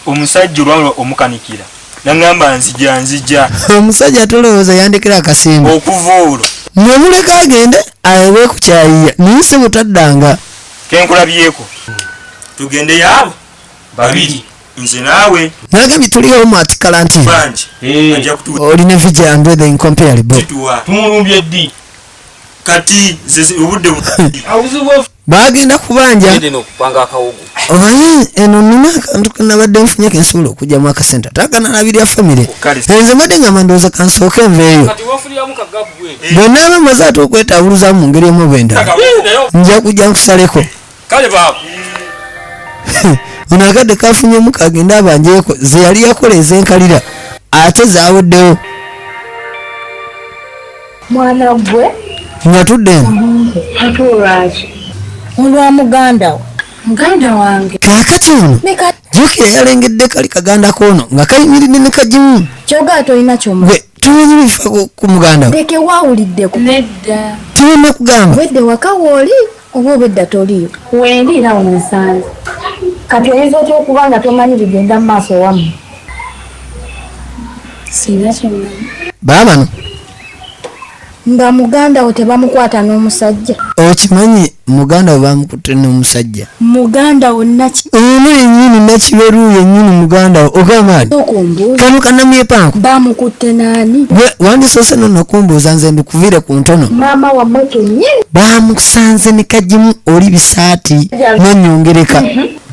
Omusajja olwalwa omukanikira nangamba nzija nzija. Omusajja tolowooza yandekera akasimba. Okuva olwo. Nemuleka agende awe ku kyayiya, naye si butaddanga. Kenkulabyeko tugende yaabo babiri nze naawe. Nagambye tuliwo mu ati kalantiini. Bangi ajja kutuwa. Olina Vijay Andre the incomparable. Tumulumbye ddi? Kati nze obudde Bagenda kubanja. Gende n'okupanga akawogo. Omanyi eno nina akantu kenabadde nfunye kensobola okugyamu akasente ate akanalabirya famire. Nze mbadde ngamba ndowooza kansooke nveeyo. Kati wafuniramu kagabu gwe. Bwe naaba maze ate okwetaabuluza mu ngeri emu oba endala, nja kujja nkusaleko. Kale baaba. Ono akadde kafunyemu kagende abanjeeko ze yali yakola ez'enkalira ate zaaweddewo. Mwana gwe Nga tudde eno. Ate olwaki? Olwa muganda wo. Muganda wange. Kaakati ono jjukira yalengedde kali kaganda k'ono nga kayimiridde ne kagimu. Kyogaa tolina kyomu. Gwe tumanyi bifa ku muganda we. Leke waawuliddeko. Nedda. Tulina kugamba. Obwedda ewaka wooli oba obwedda toliiyo? Wendi era wensanze. Kati oyinza otya okuba nga tomanyi bigenda mu maaso wammwe? Sirina kyemmanyi. Baabano. Nga muganda wo tebamukwata n'omusajja. Okimanyi muganda we bamukutte n'omusajja. Muganda wo naki. Ono yennyini Nakiberu yennyini muganda wo ogamba ani? Kano kannamyepanko. Bamukutte n'ani? Gwe wandisoose nno nokumbuuza nze mbikuviire ku ntono. Maama wammwe kennyini. Bamusanze ne kagimu oli bisaati n'onyongereka.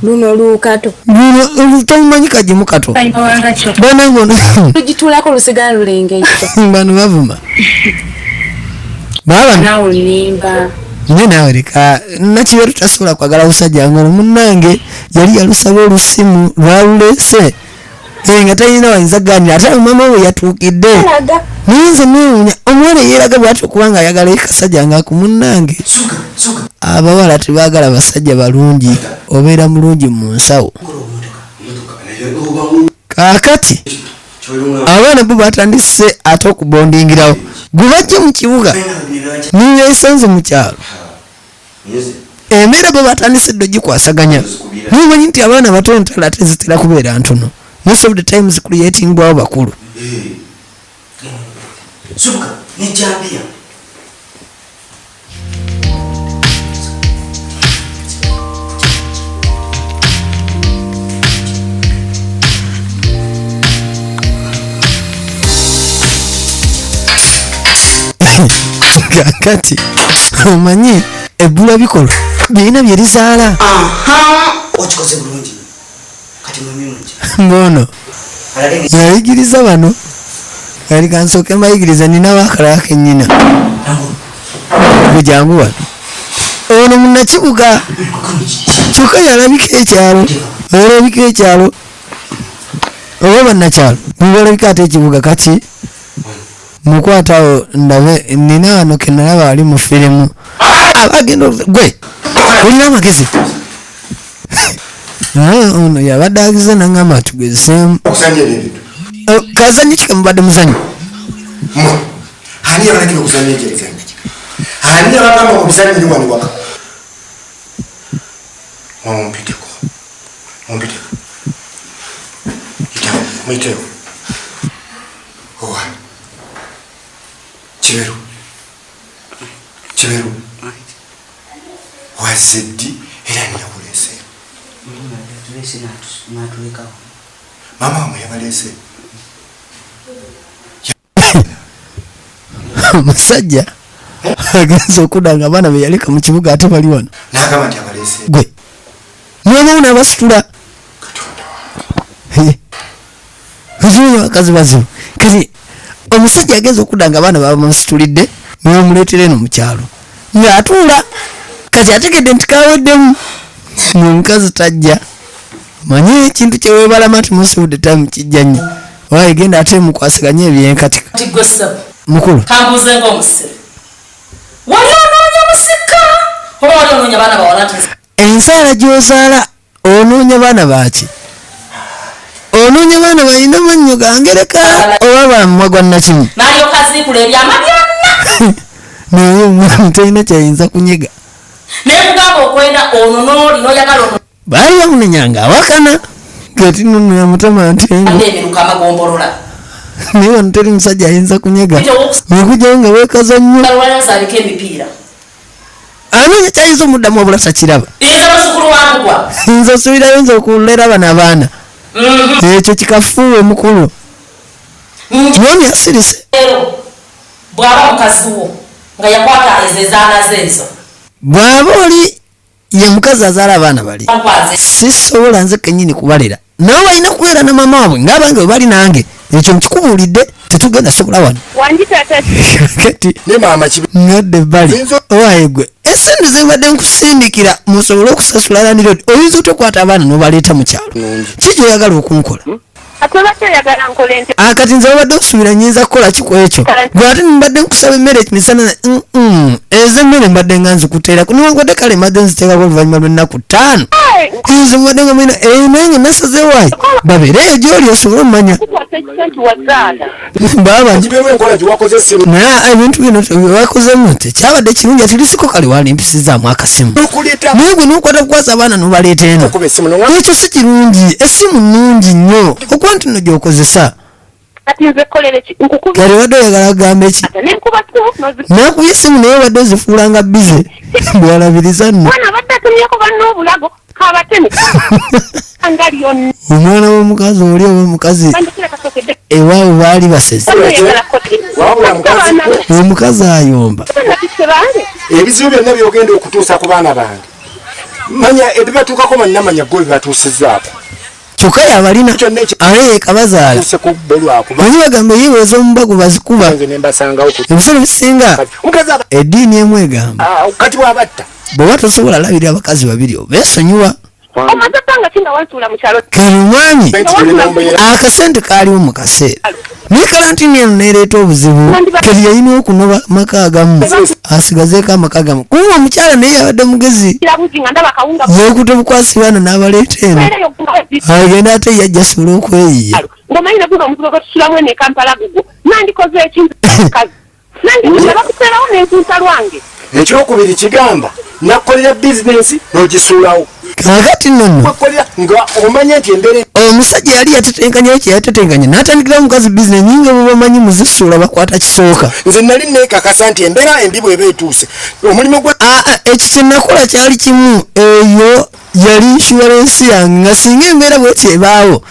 Luno lukato. Luno tomumanyi kagimu kato. Banange ono. Lugituulako lusigala lulengejja. Bano bavuma. Baabano. Naawe onnimba. Naye naawe leka Nakiberu tasobola kwagala busajja ngono munnange yali yalusaba olusimu lwaluleese nga talina wayinza kuganira ate maama we yatuukidde. Naye nze neewuunya omuwala eyeeraga bw'atyo okuba nga ayagala ekasajja nga ku munnange. Abawala tebaagala basajja balungi, obeera mulungi mu nsawo. Kaakati abaana bo batandise ate okubondingirawo gwe bajja mu kibuga nebeesanze mu kyalo. Embeera bo batandise dda ogikwasaganya. Mumanyi nti abaana bato entalo ate zitera kubeera ntono. Most of the times creating bwabo bakulu. Subuka nejambiya. Kakati omanyi ebbula bikolwa birina bye lizaala. Okikoze bulungi. Kati mwami mungi. Ngono yayigiriza bano kali kansooke mbayigiriza nina wakalala kennyina gwe jangu wano. Ono munnakibuga kyokka yalabika ekyalo, olabika ekyalo oba bannakyalo mubalabika ate ekibuga. Kati mukwatawo ndabe nina wano ke nalaba ali mu firimu abagenda gwe olina amagezi. Ono yabadde agize nangamba tugezeemu. Kazannyo ki kemubadde muzanyo? Ani yabalagira okuzannya ekyo ebizannyo? Ani yabagamba okubizannyira wano waka? Mumpiteko. Mumpiteko. Yitawo, muyitewo. Owa. Kiberu. Kiberu. Wazze ddi era ani yakuleese? Maama wamwe yabaleese. Omusajja agenze okudda nga abaana be yaleka mu kibuga ate bali wano. N'agamba nti abaleese. Gwe maama wo n'abasitula. Okimanyi abakazi bazibu. Kati omusajja agenze okudda nga abaana babamusitulidde ne bamuleetera eno mu kyalo ng'atuula. Kati ategedde nti kaweddemu omukazi tajja. Manye ekintu kye weebalama nti most of the time kijja nnyo. Oba genda ate mukwasaganye ebyenkatika. Kati gwe ssebo. Mukulu. Kambuuze ng'omusiru. Wali onoonya musika oba wali onoonya baana bawala nti Enzaala gy'ozaala onoonya baana baaki? Onoonya baana balina mannyo gangereka oba ba mumwa gwa nnakimu? N'alyoka aziikula ebyama byonna. Naye omwami talina kyayinza kunyega. Ne nkugamba okwenda ono n'oli n'oyagala ono. Baali bamunenya ng'awakana. Kati nno yamutama nti engo. Emiruka amagombolola. Naye wano teri musajja ayinza kunyega. Okugyawo nga weekaza nnyo. Balwalanza emipiira. Anoonya kyayinza omuddamu wabula takiraba. Nze muzzukulu wa Mugwa. Nze osuubirayo nze okulera bano abaana. Ekyo kikafuuwe mukulu. Mwami asirise. Bw'aba mukazi wo nga yakwata ezo ezaana ze ezo. Bw'aba oli ye mukazi azaala abaana bali. Sisobola nze kennyini kubalera. Nabo balina kubeera na maama waabwe ng'abange bwe bali nange. Ekyo nkikubuulidde. Tetugenda sobola wano. Wangi taata. Kati ngadde ebbali, owaye gwe, esente zembadde nkusindikira musobole okusasula landirodi, oyinza otokwata abaana n'obaleeta mu kyalo? Ki kyoyagala okunkola? Ate obadde oyagala nkole nti? Ah, kati nze wabadde osuubira nyinza kukola ki ku ekyo? Gwe ate mbadde nkusaba emmere emisana. Ezo emmere mbadde nga nzikuteerako, newankubadde kale mbadde nziteekako oluvannyuma lw'ennaku 5. Nze mbadde nga mulina naye nga nasazeewo ayi babeere eyo gy'oli osobole omumanya. Kukwasa ekisa nti wazaala. Baaba naye ebintu bino byebakozemu tekyabadde kirungi, ati lisiko kale walimpisizaamu akasimu, naye gwe nokwata kukwasa abaana nobaleeta eno, ekyo si kirungi. Essimu nnungi nnyo okuba nti nno gy'okozesa. Kati nze kolere ki? Nkukuba. Kale wadde oyagala kugamba eki? Nenkuba simu nozi. Nakubye essimu naye wadde ozifuulanga bize bwalabiriza nno. Mwana abadde atumyeko banne obulago kabateme. Nga lyonna. Omwana w'omukazi oli oba omukazi Bandikira kasokedde. ewaabwe baali basezi. Oyagala kolere. Omukazi ayomba. Ebizibu byonna byogenda okutuusa ku baana bange, manya ebibatuukako bannamanya gwe bibatuusizaako. Kyokka yabalina ate yekabazaala. Manyi bagamba yeeweza omubago bazikuba. Nze ne mbasangawo ku Ebiseera ebisinga omukazi aba eddiini emu egamba Ah, kati bw'abatta bw'oba tosobola labirira abakazi babiri obeesonyiwa. Omaze ebbanga ki nga wansuula mu kyalo? Kale omwami akasente kaaliwo mu kaseera, naye kalantini eno neereeta obuzibu. Kati yalina okunoba amaka agamu asigazeeko amaka agamu, kuba omukyala naye yabadde mugezi. Kirabuzi nga ndaba akawunga. Yeekuta obukwasi baana n'abaleeta eno, agenda ate yajja asobole okweyiya. Ng'omanyi ne guno omuzigo gwe tusulamu eno e Kampala gugwo. Nandikoze ekintu mukazi. Nandikoze bakuseerawo n'enkunta lwange. Ekyokubiri kigamba nakukolera bizinensi n'ogisuulawo. Kaakati nno nno Wakolera nga omanya nti embeera omusajja yali yatetenkanya kye yatetenkanya n'atandikirawo omukazi bizinesi nyingi, bwe bamanyi muzisuula bakwata kisooka. Nze nali neekakasa nti embeera embi bw'eba etuuse omulimu gwa Aa, ekyo kye nakola kyali kimu, eyo yali insurance yange nga singa embeera bweti ebaawo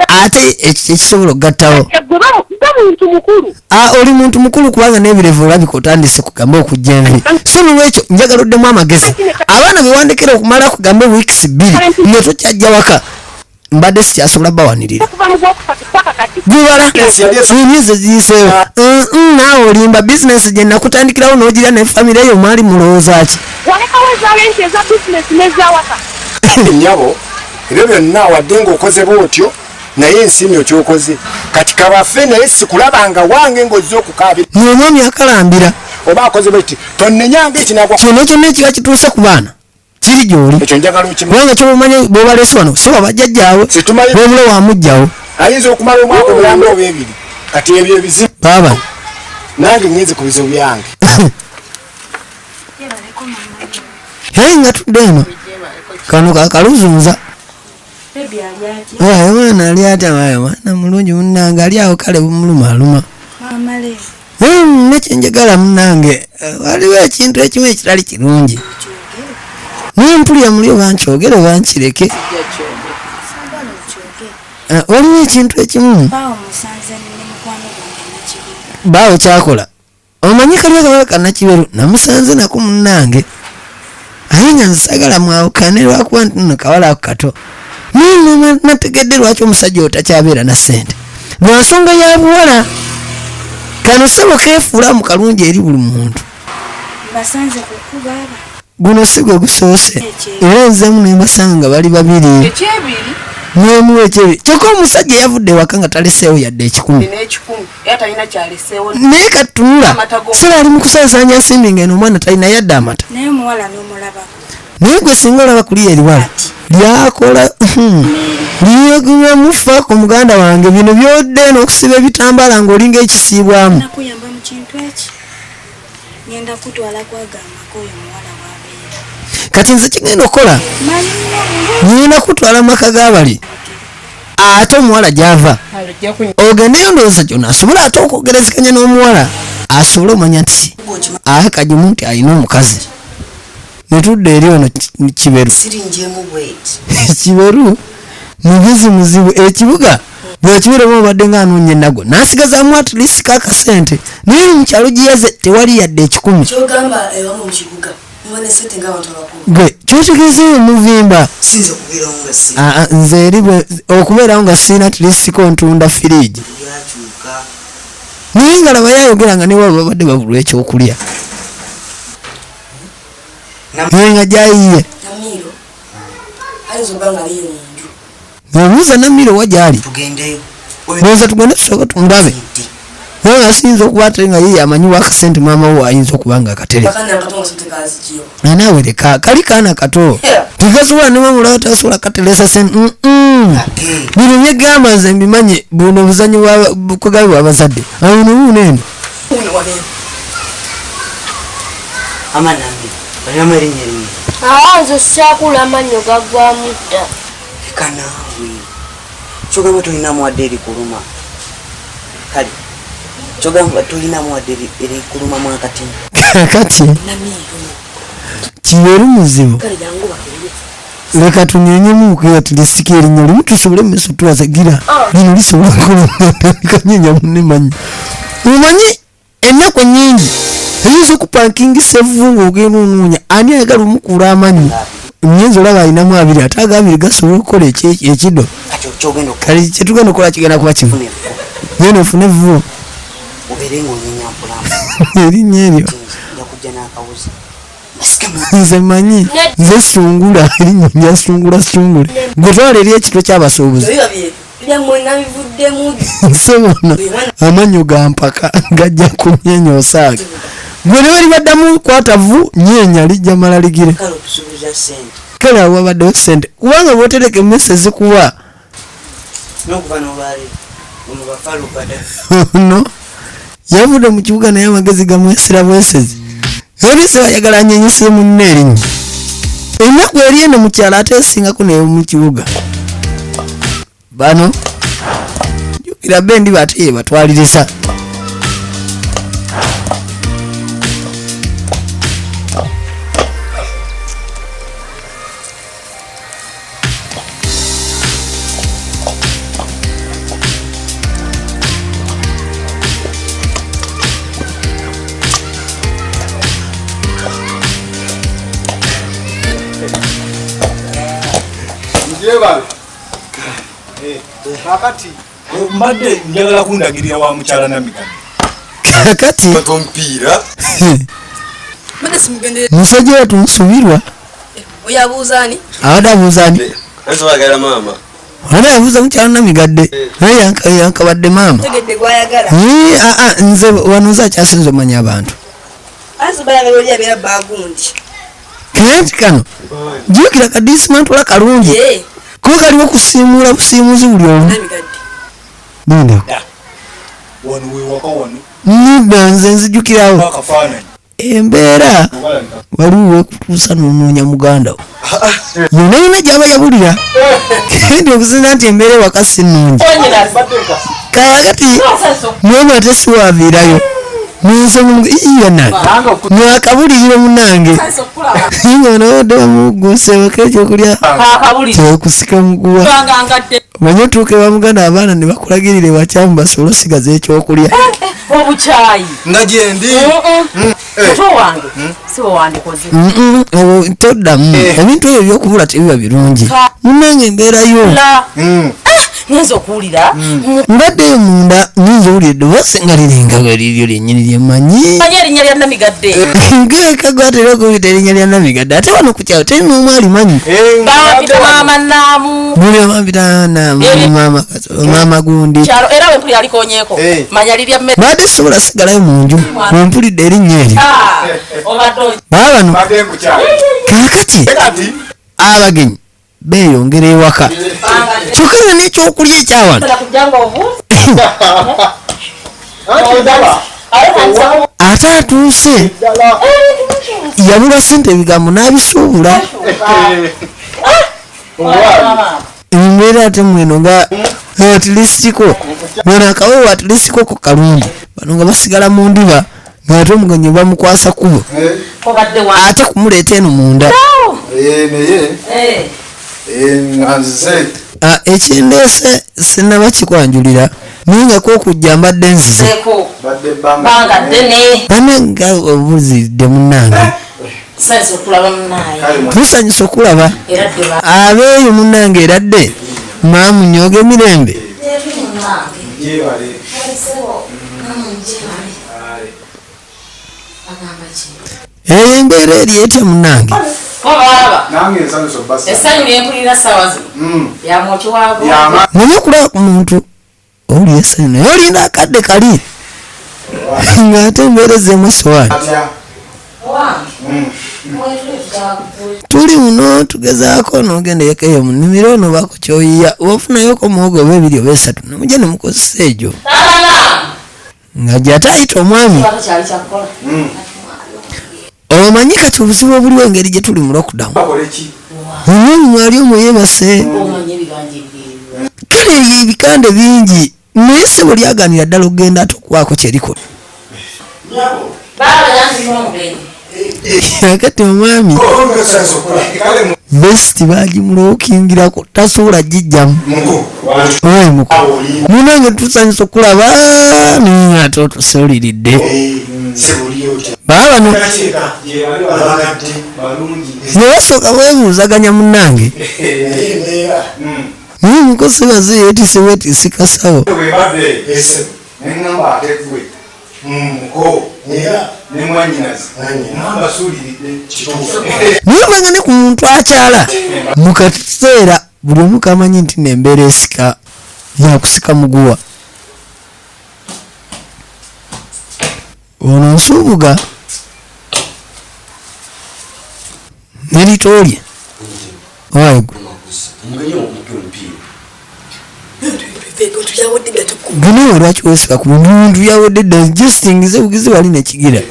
ate ekyo kyekisobola okugattawo. Gwe ba muntu mukulu. Aa, oli muntu mukulu kubanga n'ebirevu olabika otandise kugamba okujja envi, so nolwekyo njagala oddemu amagezi. Abaana bewandekera okumala kugambe wiikisi 2 nga tokyajja waka, mbadde sikyasobola bawanirira. Okuva mu gwokusatu paka kati. Gubala emyezi egiyiseewo. Naawe olimba, bizinesi gye nakutandikirawo n'ogira ne famire eyo mwali mulowooza ki? Walekawo eza renti, eza bizinesi n'ezawaka. Nnyabo, ebyo byonna wadde ng'okoze bw'otyo, naye ensiimi okyokoze kati kabafe, naye sikulabanga wange ng'ozze okukaabira. Omwami akalambira. Oba akoze bweti tonnenyanga ekinagwa. Kyonna kyonna ekiba kituuse ku baana kiri gy'oli. Ekyo njagala okimanye. Kubanga kyobamanya bwobaleese wano si wabajjajjaawe, wabula wamugjawo. Ayinza okumala omwaka omulamba oba ebiri, kati ebyo ebizibu Baaba nange ngenze ku bizibu byange. Naye nga tudde eno kano kakaluzunza. Oyo mwana ali atya? Oyo mwana mulungi munnange, ali awo kale bumulumaluma. Nekyenjagala munnange, waliwo ekintu ekimu ekitali kirungi, naye mpulira muli oba nkyogere oba nkireke. Waliwo ekintu ekimu baawo kyakola, omanyi kali akawala kanakiberu namusanze nako munnange, aye nga nsagala mwawukane lwakuba nti nno kawala ako kato. Naye nategedde lwaki omusajja oyo takyabeera na ssente, lwa nsonga ya buwala. Kano ssebo keefuula mu kalungi eri buli muntu. Mbasanze ku kubaaba. Guno si gwe gusoose, era nzemu ne mbasanga nga bali babiri. Ekyebiri. N'omuwa ekyebiri, kyokka omusajja yavudde ewaka nga taleseewo yadde ekikumi. N'ekikumi era talina kyaleseewo. Naye katunula saba ali mu kusaasaanya nsimbi ng'eno omwana talina yadde amata. Naye omuwala n'omulabako. Naye gwe singa olaba kuliya eriwala lyakola lyegumamufa ku muganda wange, bino byodde n'okusiba ebitambaala ng'olinga ekisiibwamu. Nakuyamba mu kintu eki. Ngenda kutwala kwagambako oyo muwala bw'abeera. Kati nze kigenda okukola, Manyi nnyo. ngenda kutwala mu maka g'abali ate omuwala gy'ava, ogendeyo ndowooza gyona asobole ate okwogerezeganya n'omuwala, asobole omanya nti ate kagimu nti alina omukazi. Netudda eri ono Kiberu. Sirinjemu bweti. Kiberu mugezi muzibu, ekibuga bwekibeeremu obadde nga anoonya ennago n'asigazaamu at least kakasente, naye mu kyalo gye yaze tewali yadde ekikumi. Kyogamba ewamu mu kibuga muba ne sente ng'abantu abakulu? Gwe kyotegeeza muvimba. Siyinza kubeerawo nga si Aa, nze eri okubeerawo nga sirina at least ko ntunda firiigi. Byakyuka. Naye nga laba yayogera nga newaabwe babadde babulwa ekyokulya, naye nga gyayiye. Namiiro ayinza okuba nga aliyo mu nju. Obuuza Namiiro wa gyali. Tugendeyo. Ndowooza tugende tusooke tumulabe, naye nga siyinza okuba ate nga ye yamanyi wakasente maama wo ayinza okuba nga akatereka. Bakana akato nga sente kazigiyo. Naawe leka kali kaana kato, tekasobola nemamulawo, tasobola kateresa sente. Bino byegamba nze mbimanyi, buno obuzanyo bwakugabibwa abazadde awuno wuuno eno. Uno wabera. Ama Namiiro olinamu erinnya erinnya. Aa, nze sikyakula, amannyo gaggwamu dda. Leka naawe, kyogamba tolinamu wadde erikuluma? Kale kyogamba tolinamu wadde erikulumamu akatini? Kakati Namiiro. Kibeeru muzibu. Kale jangu bakebere. Leka tunyenyemuko atilisika erinnya limu tusobole mumeso tuwazagira lino lisobola kukanyeenya munne. Manyi omanyi ennaku ennyingi eyinza okupankingisa evvu ng'ogenda onoonya ani ayagala omukuula amannyo. Nyinza olaba alinamu abiri, ate aga abiri gasobola okukola ekido. Kati kyogenda Kale kyetugenda okukola kigenda kuba kimu, genda ofune evvu obeere ng'onyenya mpolampola. Erinnya eryo. Nja kujja n'akawuzi. Nze manyi nze sungula erinnya lya sungula sungule, gwe twala eri ekitwe ky'abasuubuzi. Biba bye byammwe nabivuddemu. Nsebona amannyo gampaka gajja kunyenya osaaga gwe ne balibaddamu kwatavu nyenya lijja mala ligire. Kale otusuubiza ssente. Kale awo wabaddewo sente, kubanga bwotereka emmese zikuwa. N'okuva n'olwaleero ono bafalubada. Ono yavudde mu kibuga naye amagezi gamwesera bwesezi, ebise ayagala anyenyese munne erinnya. Ennaku eri eno mu kyalo ate esingako naye mu kibuga. Bano jukira bendi bate ye batwaliriza. Njebale. Kakati mbadde njagala kundagirira wa mukyala Namigano. Kakati omupiira. Mbadde simugendere. Musajja watu nsubirwa. Oyo abuuza ani? Abadde abuuza ani? Ansobagala maama. Abadde abuuza mukyala Namigadde, naye yankabadde maama. Tegedde gwayagala. Yee, aa, nze wano nze akyasinza omanya abantu. Ayinza okuba ayagala oli abeera baagundi. Kati kano jjukira kadisimantola kalungi kuba kaliwo kusiimuula busiimuzi buli omu. Namigadde. Linda. Wano wewaka wano. Nidda, nze nzijukirawo. Akafaananyi. Embeera waliwo wekutuusa n'onoonya muganda wo yonna yonna gyaba yabulira, kendi okusinza nti embeera ewaka si nnungi. Kakati mwema ate siwaviirayo munsonga iyana mwakabulirire munange onobadde bamuguuse waka ekyokulya kyekusika muguwa. Omanye otuuka ewa muganda abaana ne bakulagirira ewakyamu basobole osigaza ekyokulya. Obukyayi. Nga gyendi. Muto wange si bwe wandikoze. Obwo toddamu, ebintu ebyo byokubula tebiba birungi munange embeerayo. La. Ngenza okuwulira. Mbaddeyo munda nyinza owulira eddoboozi nga liringa nga liryo lyennyini lyemmanyi. Manyi erinnya lya Namigadde. Ngeeka gwatera okuyita erinnya lya Namigadde, ate wano ku kyalo teri n'omu alimanyi. Bampita maama Naamu. Buli omu ampita Naamu, maama Kasolo, maama gundi. Kyalo era we mpulira alikonyeeko manya lirya mmere. Mbadde sobola sigalayo mu nju bwe mpulidde erinnya eryo. Ah, obadde Baabano kaakati abagenyi beeyongera ewaka, kyokka nga n'ekyokulya ekyawano osobola kujja ng'obuuza. Ate atuuse yabula sente, ebigambo n'abisuubula embeera ate mweno nga atilisiko mweno akawewo atilisiko ko kalungi. Bano nga basigala mu ndiba ngaate omugenyi bamukwasa kubo Obadde wa. ate kumuleeta eno munda. Naye nga nze Ah, ekindeese sinaba kikwanjulira, naye nga kwokujja mbadde nzize. Seeko. Badde Bbanga ddene. Banange obuzidde munnange. Nsanyuse okulaba munaaye. Tusanyusa okulaba. Era dde ba. Abeeyo munnange eradde maamunyoga emirembe. Munange. Gyebale. Eyo embeera eri etya munange? Naye okulaba ku muntu owulira essanyu, naye olinda akadde kali ng'ate embeera ezzeemu essowaani. Tuli muno tugezaako n'ogenda eka eyo mu nnimiro nobaako kyoyiya, ofunayoko muwogo oba ebiri oba esatu nemujja ne mukozesa egyo nga gyate ayita omwami. Omanyi kati obuzibu obuliwo engeri gye tuli mu lockdown, omwami mwali omwo yeebase, kale ebyo ebikande bingi, naye ssebo lyaganira ddala okugenda ate okubaako kyerikola. Kati omwami besiti bagimulokingirako tasobola gijjamu. Omuko munange tusanyusa okulaba naye ate otusuuliridde. Baabano ne basooka beebuuzaganya munange, naye omukozi baze yeetise bwetisi kasawo. Naye obanga ne ku muntu akyala mu kaseera buli omu kamanyi nti nembeera esika yakusika muguwa. Ono nsuubuga neritoolye gino lwaki wesika ku muntu yawedde dda just bugizi wali nekigira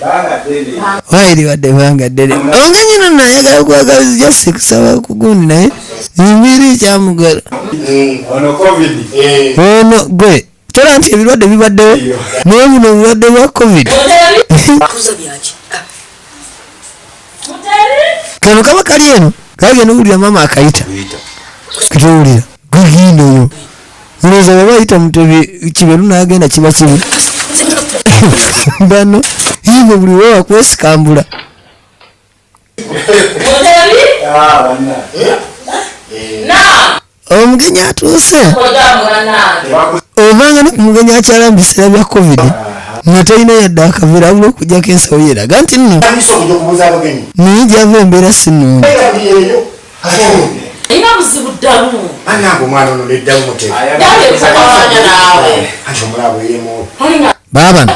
wairibadde banga ddene omugenyi no nayagala kwagala just kusaba kugundi naye embeera ekyamugala ono gwe tola nti ebirwadde bibaddewo naye buno obulwadde bwa covid kano kaba kali eno kagenda owulira maama akayita kitowulira gugenda oyo olowooza bwaba ayita mutebi kiberu n'agenda kiba kibi bano ibo buli wewa kwesikambula. Omugenyi atuuse obanga ne ku mugenyi akyala mu biseera bya covid nga talina yadde akaveera abula okujjako ensawo yeraga nti nno naye gyava embeera si nnungi. Baabano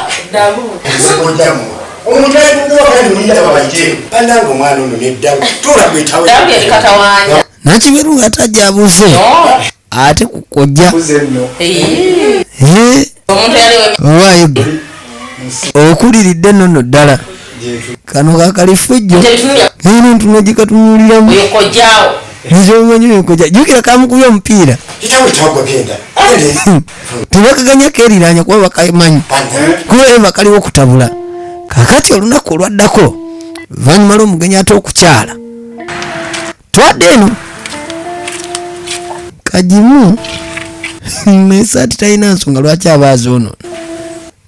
Nakiberu nga tajja abuze ate kukojja owaayo gwe okuliridde nno nno ddala kano kakalifujjo eno ntuno gikatunuuliramu nze omanyi jjukira kamukubye omupiira tebakaganya keeriranya kuba bakamanyi kuba eva kaliwo okutabula. Kakati olunaku olwaddako oluvannyuma lw'omugenyi ate okukyala twadde eno kagimu n'essaati talina nsonga lwaki aba azoonoona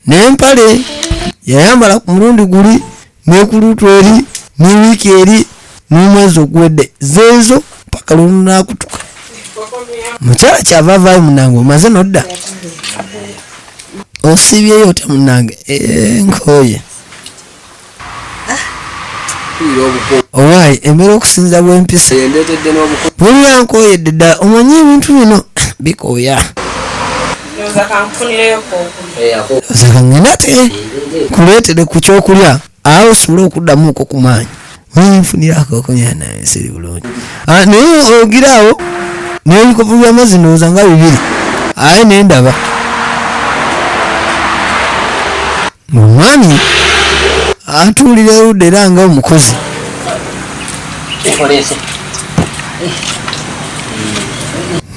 n'empale yayambala ku mulundi guli n'ekuluutu eri ne wiiki eri n'omwezi oguwedde zeezo paka lwolunakutuka. Mukyala kyava avaayo munange omaze nodda osiibyeyo otya munange? Nkooye owaayi embeera okusinza bwempisa bwolya nkooyedde ddala omanyi ebintu bino bikooya. Ngenda ate kuleetere ku kyokulya awo osobole okuddamuuko ku maanyi nfunirako okulya naye siri bulungi. Naye ogiraawo n'ebikopo by'amazzi ndowooza nga bibiri aye nendaba omwami atuulira erudda era nga omukozi.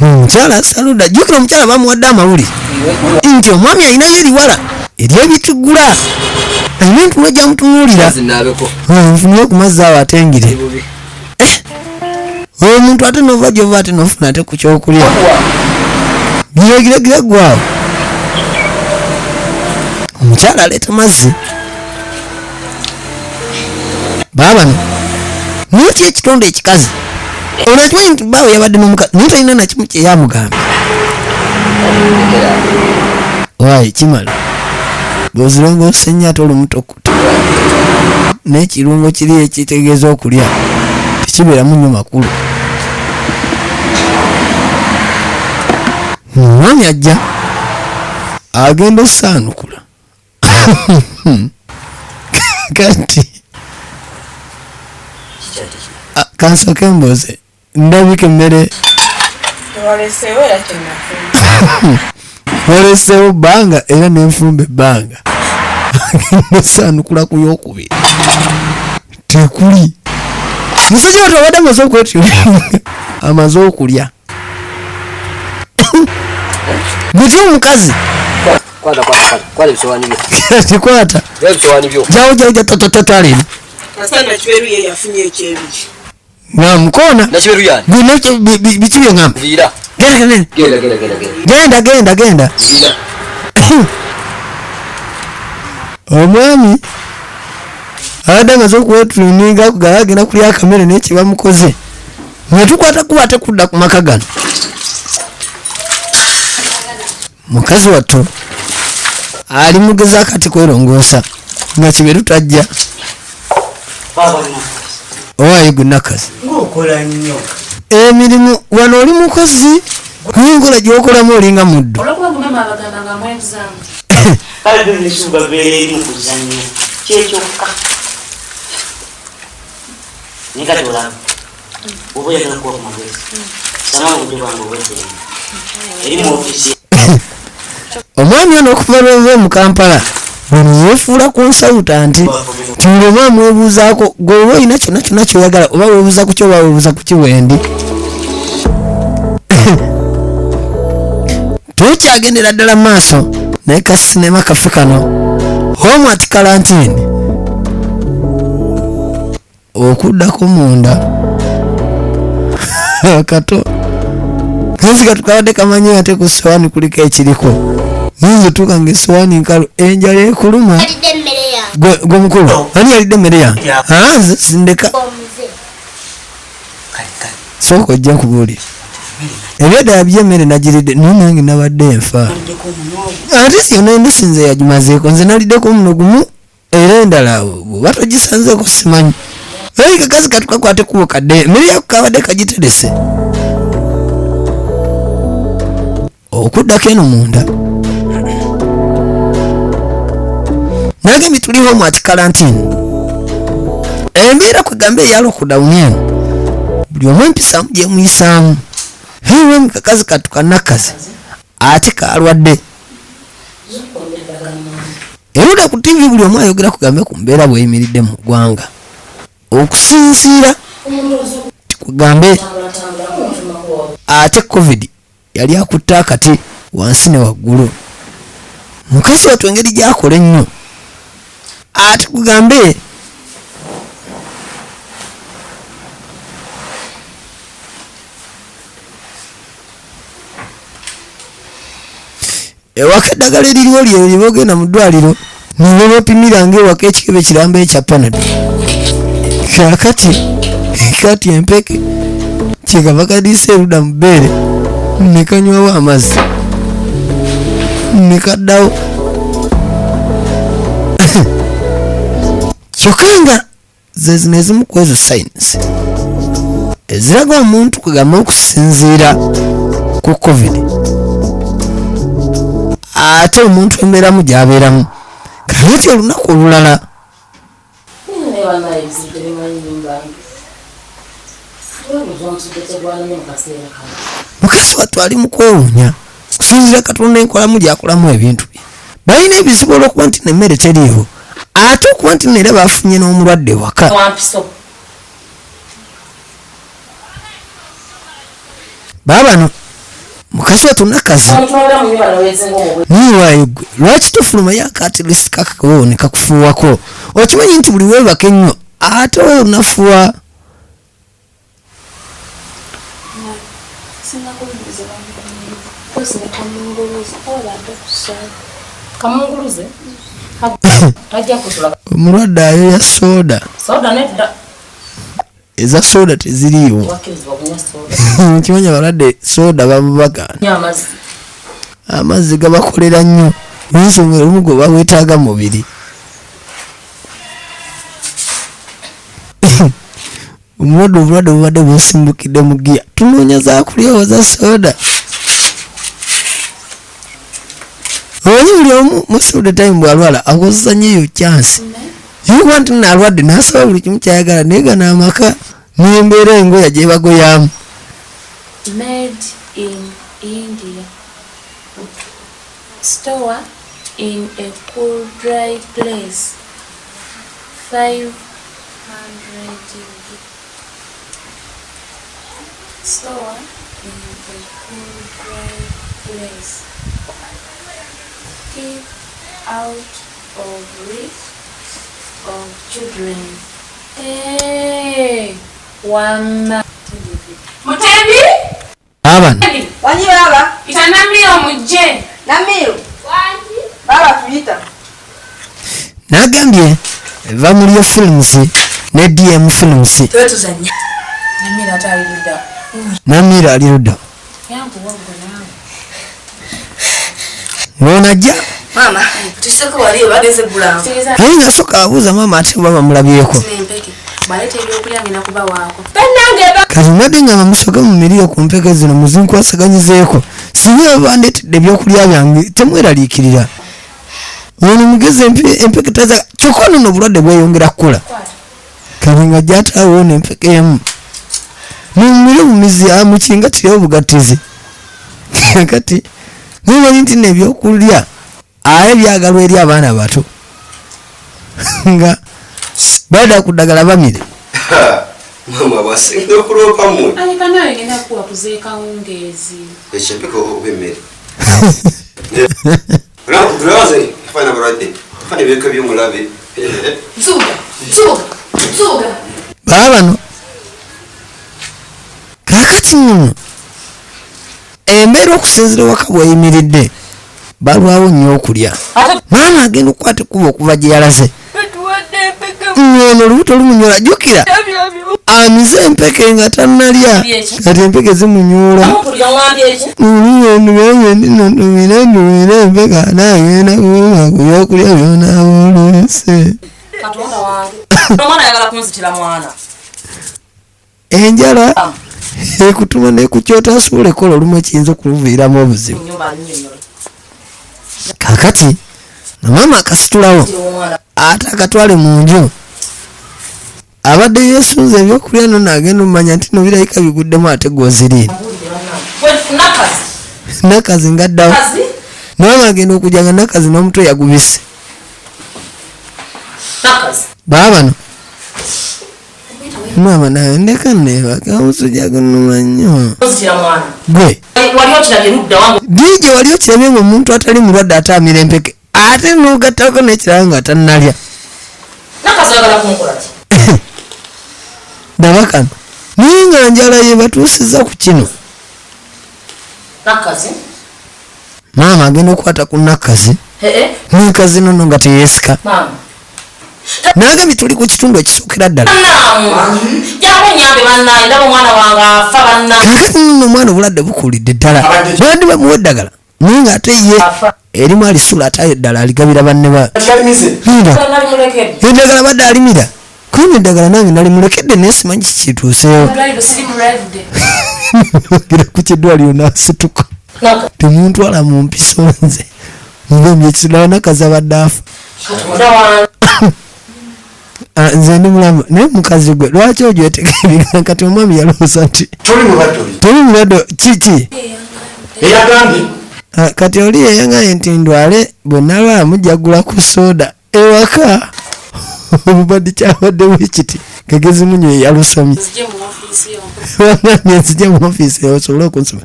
Omukyala asaludda jjukira omukyala bamuwadde amawulire nti omwami alinayo eriwala ery'ebitigula alina entulo gyamutunuulira nfunire ku mazzi awo atengire omuntu ate nova gyova ate nofuna ate ku kyokulya giregiregira gwawo. Omukyala aleeta mazzi baabano noti ekitonde ekikazi ono akimanyi nti bbaawe yabadde n'omukazi naye talina nakimu kye yamugamba. Waayi kimala Bw'ozirongoosa ennyo ate olumu tokuta n'ekirungo kiri ekitegeeza okulya tekibeeramu nnyo makulu. Omwami ajja agenda osaanukula kati kansooke mbuuze ndabika emmere Tewaleseewo era kyenafumba. Waleseewo bbanga era nenfumba ebbanga. Agenda osaanukula ku yokubiri tekuli. Musajja wattu abadde amaze okwetyo amaze okulya gutya omukazi Kwata, kwata, kwata. Kwata ebisowaani byo. Kikwata. Jawo ebisowaani byo. Jawo, jawo, jawo, totwala eri. Kasita Nakiberu ye yafunye ekyebiri. Nga mukoona. Nakiberu yani? Gwe nakyo, biki bye ŋŋamba? Viira. Genda, genda. Genda, genda, genda, genda. Genda, genda, genda. Viira. Omwami abadde amaze okwetuninga nga agenda kulya akamere naye kye bamukoze nga tukwata kuba ate kudda ku maka gano. Mukazi wattu ali mugezaako ate kwerongoosa nga Kiberu tajja. Owaaye gwe Nakazi, Ng'okola nnyo. Emirimu wano oli mukozi, naye enkola gy'okolamu olinga muddu. Olwokuba mbu maama abagamba nga mwebuzaamu. Kale byo nekibuga bibeera eri mu kuzannya kyekyokka. Naye kati olaba oba oyagala okuwa ku magezi sama obudde bwange obweddembe eri mu ofiisi. Omwami ono okuva lweva mu Kampala ono yeefuula consultant nti buli omu amwebuuzaako, gwe oba olina kyonna kyonna ky'oyagala oba weebuuza ku ki oba weebuuza ku ki wendi. Tukyagendera ddala mu maaso naye ka sinema kaffe kano Home at Quarantine okuddako munda kato kansi katu kabadde kamanyi ate ku sowaani kuliko ekiriko nze tuuka nga esowaani nkalu enjala ekuluma. Alidde emmere yange. Gwe mukulu ani yalidde emmere yange? Aa, nze sindeka. Omuze. Sooka ojja nkubuulire ebyeddala by'emmere nagiridde naye nange nabadde nfa ate si yonna endusi nze yagimazeeko nze naliddeko omuno gumu era endala bw'oba togisanzeeko simanyi. Naye kakazi katu kakwata ekkubo kadde emmere yako kabadde kagiterese okuddako eno munda. Nagambye tuli home at quarantine. Embeera kwegamba eya lockdown eno buli omu empisaamu gyemuyisaamu. Hewe kakazi katu kanakazi ate kalwadde. Erudda ku TV buli omu ayogera kugambe ku mbeera bw'eyimiridde mu ggwanga okusinziira kugambe ate COVID yali akutte akati wansi ne waggulu. Mukazi wattu engeri gy'akola ennyo ate kugambe ewaka eddagala eririwo lye lye boogenda mu ddwaliro ne bapimira ng'ewaka ekikebe kiramba ekya Panadol. Kaakati kati empeke kyekava kadiisa erudda mu bbeere ne kanywawo amazzi ne kaddawo. Kyokka nga ze zino ezimu ku ezo signs eziraga omuntu kwegamba okusinziira ku COVID ate omuntu embeeramu gy'abeeramu. Kakati olunaku olulala Naye banaye ebizibu tebimanyi nyumba mbi. Obuzo omusujja tegwanumye mu kaseera kano. Mukazi wattu ali mu kwewuunya kusinziira Katonda enkolamu gy'akolamu ebintu bye. Balina ebizibu olw'okuba nti n'emmere teriiwo ate okuba nti nno era bafunye n'omulwadde ewaka. Wampiso. Baabano mukazi wattu Nakazi Omutunula mu nyumba n'owezinga obwe. niwaayo gwe lwaki tofulumayo akatirisi kakawo ne kakufuuwako? Okimanyi nti buli weebaka ennyo ate onafuwa. Kamunguluze. Tajja kusula. Omulwadde ayoya soda. Soda nedda. Eza soda teziriiwo. Wakkirizibwa kunywa soda. Nkimanyi abalwadde soda babubagaana. Nywa amazzi. Amazzi gabakolera nnyo. Olwensonga olumu gwe bawetaaga mubiri. Omulwadde obulwadde bubadde busimbukidde mu giya, tunoonya zakulya oba za soda. Omanyi buli omu most of the time bw'alwala akozesa nnyo eyo chance yokuba nti nno alwadde n'asaba buli kimu kyayagala, naye gano amaka n'embeera engoya gyebagoyamu. Made in India. Store in a cool dry place. 500 G. Store in a cool dry place. Keep out of reach of children. Hey, wamma. Mutebi? Abano. Wanyi baba? Ita Namiro mujje. Namiro. Wanyi? Baba tuyita. Nagambye va muri films ne DM films. Twe tuzanya. Namiro ate ali ludda. Namiro ali ludda. Yangu wangu nawe. Ng'onajja. Mama, tuseko wali bagenze gula. Naye nasooka abuuza maama ate oba bamulabyeko. Nempeke. Baleeta ebyokulya ngenda kuba waako. Bannange. Kati mbadde nga bamusoke mu miriro ku mpeke zino muzinkwasaganyizeeko, singa bandeetedde ebyokulya byange temweraliikirira. Ono mugezi empeke taza kyokka nno obulwadde bweyongera kukula. Kati nga gy'ataawo ono empeke emu mumire bumizi amukingatire obugatizi. Kati mumanyi nti nno ebyokulya aye byagalwa eri abaana bato nga badda ku ddagala bamire. Mama basinga okuloopa mmwe. Aleka nawe ngenda kuwa kuzeeka wungeezi. Ekyo empeke oba emmere? Tulabaze faana balwadde, faana ebireka by'omulabe. Nsubuga, Nsubuga, Nsubuga. Baabano kaakati nno embeera okusinziira waka bw'eyimiridde balwawo nnyo okulya. Maama agenda okukwata ekkubo okuva gye yalaze. Ono olubuto lumunyola, jjukira amize empeke nga tannalya, kati empeke zimunyoola. Ntumire empeke anaagenda kuuma ku byokulya by'onaaba. Katonda wange. Omwana ayagala kunzitira mwana. Enjala ekutuma nekukyota asobola ekola olumu ekiyinza okuluviiramu obuzibu. Ennyumba nnyonnyola. Kakati maama akasitulawo ate akatwale mu nju. Abadde yeesunze ebyokulya nno naagenda omumanya nti no birabika biguddemu ate gw'oziriira. Gwe nakazi. Nakazi ngaddawo. Kazi? Maama agenda okujja nga Nakazi n'omutwe yagubise. Nakazi. Baabano. Maama nawe ndeka neebaka omusujja gunnuma nnyo. Kunzitira mwana. Gwe. Wali okirabye ludda wange. DJ wali okirabye ng'omuntu atali mulwadde ate amira empeke ate n'ogattako n'ekirala nga tannalya. Nakazi ayagala kunkola ki? Daba kano naye nga njala ye batuusizza ku kino. Nakazi. Maama agenda okukwata ku Nakazi. Ee. Nakazi nno nga teyeesika. Maama. N'agambye tuli ku kitundu ekisookera ddala. Naamu. Jangu nnyambe bannaye ndaba omwana wange afa bannaye. Kaakati nno omwana obulwadde bukuulidde ddala. Bandi bamuwa eddagala naye ng'ate ye erimu alisula ate eddala aligabira banne ba. Linda. Nalimulekedde. Eddagala badde alimira. Kumbe eddagala nange nalimulekedde naye simanyi kikituuseewo. Ddwaliro siri mulwadde. Gira ku kiddwaliro n'asituka. Temuntwala mu mpiso nze. Ngambye ekirala Nakazi abadde afa. Katonda wange. Ah, nze ndi mulamu naye mukazi gwe lwaki ojweteka ebigambo? Kati omwami yalowooza nti toli mulwadde oli. Toli mulwadde kiki? Eyagambye. Ah, kati oli yeyangambye nti ndwale bwe nalwala mujja kugula ku soda ewaka. Obubadi kyabadde bwekiti kagezi munyo yalusomye. Nzije mu ofiisi yo. Wangambye nzije mu ofiisi osobole okunsoma.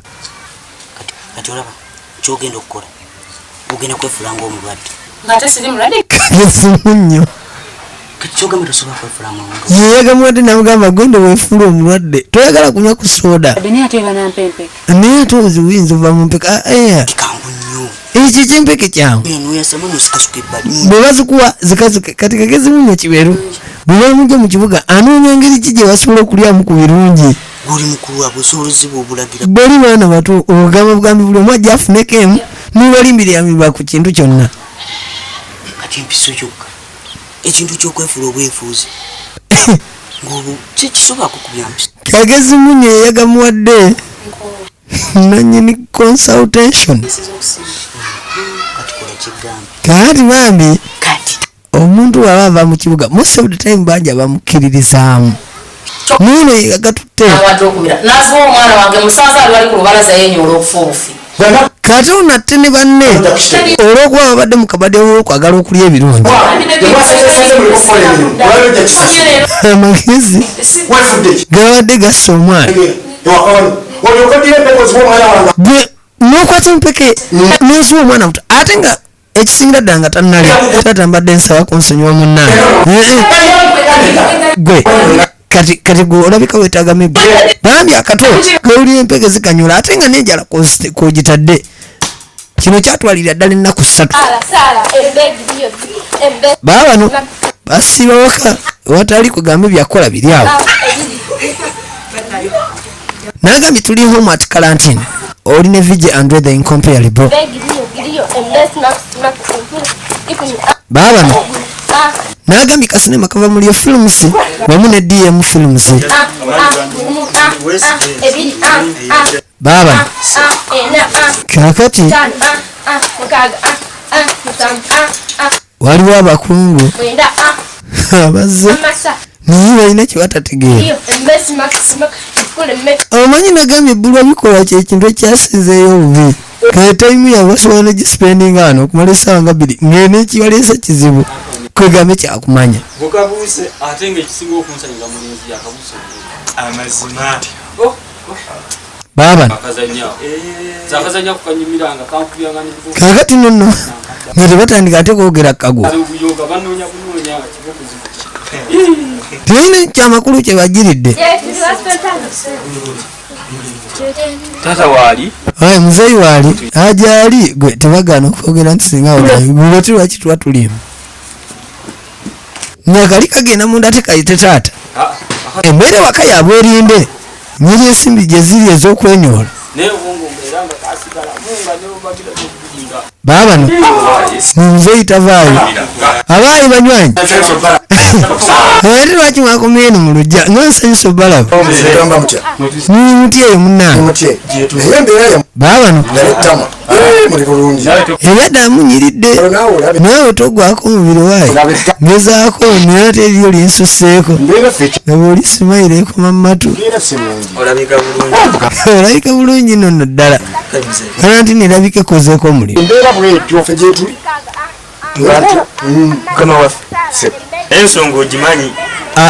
Kati olaba kyogenda okukola, ogenda kwefuula ng'omulwadde. Ng'ate siri mulwadde. Kagezi munyo. Kati kyogamba tosobola kwefuula ng'omulwadde. Yeyagamwadde namugamba gwende weefuula omulwadde toyagala kunywa ku soda. Naye ate banampa empeke. Naye ate obuzibu buyinza okuva mu mpeke. Ah, eh. Ekyo ekyempeke kyangu. Noyasama nosikasuka ebbali. Bwe bazikuwa zikazuke. Kati kagezi munyo kiberu bwe bamujja mu kibuga anoonya ngeri ki gye basobola okulyamu ku birungi. Guli mukulu waabwe osobola oziba obulagira. Bali baana bato, ogamba bugambi buli omu ajja afuneko emu, nibalimbirira ku kintu kyonna. Kati empiso kyokka ekintu ky'okwefuula obwefuuzi ng'obwo tekisobola kukubya mpiso. Kagezi munye yagamuwadde nanyini consultation. Kati kola kigambo. Kati bambi omuntu waba ava mu kibuga most of the time banja bamukkiririzaamu muno yagatutte. Awadde okumira naziwa omwana wange musanze ali wali ku lubalaza yenyoola okufa obufi. Kati ono atte ne banne olw'okuba babadde mu kabadde olw'okwagala okulya ebirungi, amagezi gabadde gassa omwana gwe n'okwata empeke n'oziwa omwana muto, ate nga ekisingira ddala nga tannalya. Taata mbadde nsaba kunsonyiwa munnange. Gwe kati kati gwe olabika weetaaga miggo. Bambi akato gawulira empeke zikanyula, ate nga n'enjala kw'ogitadde. Kino kyatwalira ddala ennaku 3. Baba bano basiiba waka watali kugamba ebyakukola biri awo. Nagambye tuli home at quarantine. Oli ne VJ Andre the incomparable. Baba bano nagambye kasinema kava muri films wamu ne DM films. Baba kakati waliwo abakungu abazze naye balina kye batategeera. Omanyi nagambye ebbulwa bikolwa kyekintu ekyasinzeeyo obubi. Kale tayimu yaabwe basobola ne gisipendinga wano okumala essaawa nga 2 ng'eno ekibaleese kizibu kwegambe kyakumanya. Bukabuuse ate ng'ekisinga okunsanyusa mulenzi yakabuuse amazima. Baba kakati nno nga tebatandika ate kwogera kago. Teyina kyamakulu kye bagiridde. Taata waali? Aye muzeeyi waali agyali gwe tebagaana okwogera nti singa lwaki lwaki tuba tulimu. Nga kali kagenda munda ate kayite taata. Embeera waka yabwerinde nyiri ensimbi gye ziri ez'okwenyoola. Baba no muzeeyi tavaayo. Abaayi banywanyi ate lwaki mwakomye eno mu luggya nga nsanyusa obbalaba. Muti eyo munnange. Baba no era ddala munyiridde naawe togwako omubiri waayo ngezaako naye ate eriyo linsuseeko nga bw'oli simayiro ekoma mu matu. Olabika bulungi nno nno ddala era nti nerabika ekozeeko omulimu. Ensonga ogimanyi.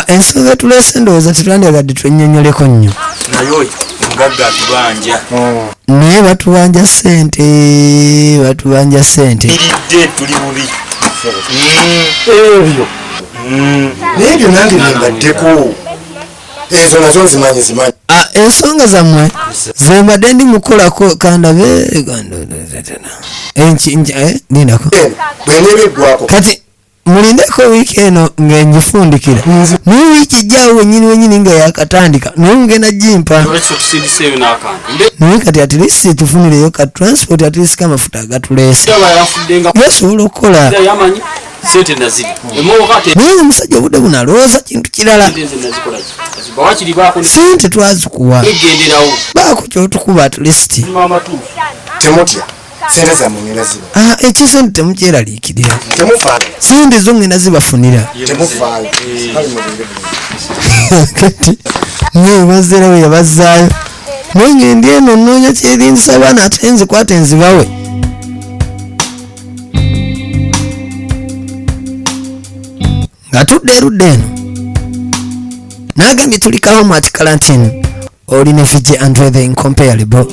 Ensonga tuleese ndowooza tetwandyagadde twennyonnyoleko nnyo. Naye oyo omugagga atubanja. Naye batubanja ssente, batubanja ssente. Iridde tuli bubi. Ebyo. Naye ebyo nange bimbaddeko. Ezo nazo nzimanyi zimanyi. Ensonga zammwe ze mbadde ndi mukolako kandabe nindako. Bwe Kati mulindeko wiiki eno ng'engifundikira. Naye wiiki ejjaawo wennyini wennyini nga yakatandika naye ngenda gimpa. Naye kati at least tufunireyo ka transport at least k'amafuta agatuleese. Gasobola okukola. Naye omusajja obudde buno alowooza kintu kirala. Ssente twazikuwa. Baako ky'otukuba at least. Temutya. Sente zammwe ngenda ziba. Ekyo sente temukyeraliikirira. Temufaayo. Sente zo ngenda zibafunira. Temufaayo. Kale mulinde bulungi. Kati naye bazzeera bwe yabazzaayo. Naye ng'endi eno nnoonya kyerinzisa abaana ate nzikwate nzibawe. Ng'atudde erudda eno. N'agambye tuli kawo mu Atikalantini. Oli ne VJ Andre the incomparable.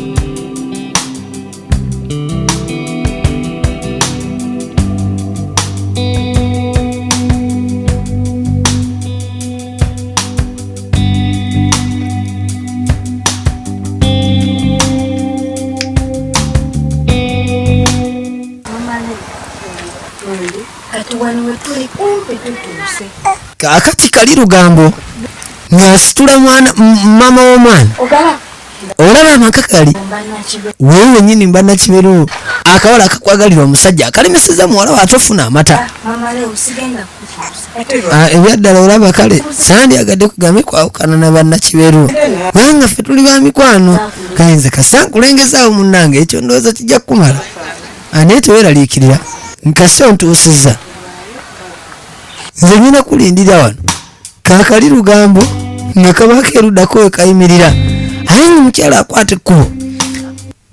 Kaakati kali lugambo Ng'asitula mwana maama w'omwana. Olaba amaka gali wewe wenyini mba Nakiberu akawala akakwagalira omusajja akalemeseza muwala we ate ofuna amata. Ebyaddala olaba kale sandyagadde kugambe kwawukana na bannakiberu kubanga ffe tuli ba mikwano. Kayinza kasa nkulengezaawo munnange, ekyo ndowooza kijja kukumala. Naye teweeraliikirira nkase ontuusizza, nze nyina kulindira wano. Kaakali lugambo nga kabaako eruddako we kayimirira, aye nga omukyala akwata ekkubo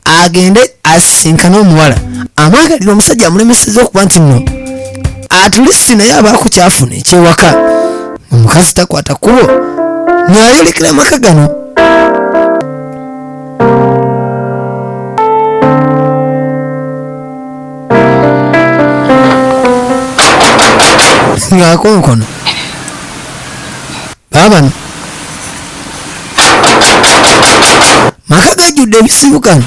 agende asisinkane omuwala amwagalira omusajja amulemeseza okuba nti nno atulisi naye abaako kyafuna ekyewaka. Omukazi takwata kkubo ng'ayolekera amaka gano. Ng'akonkono baabano maka gajjudde ebisibu kano.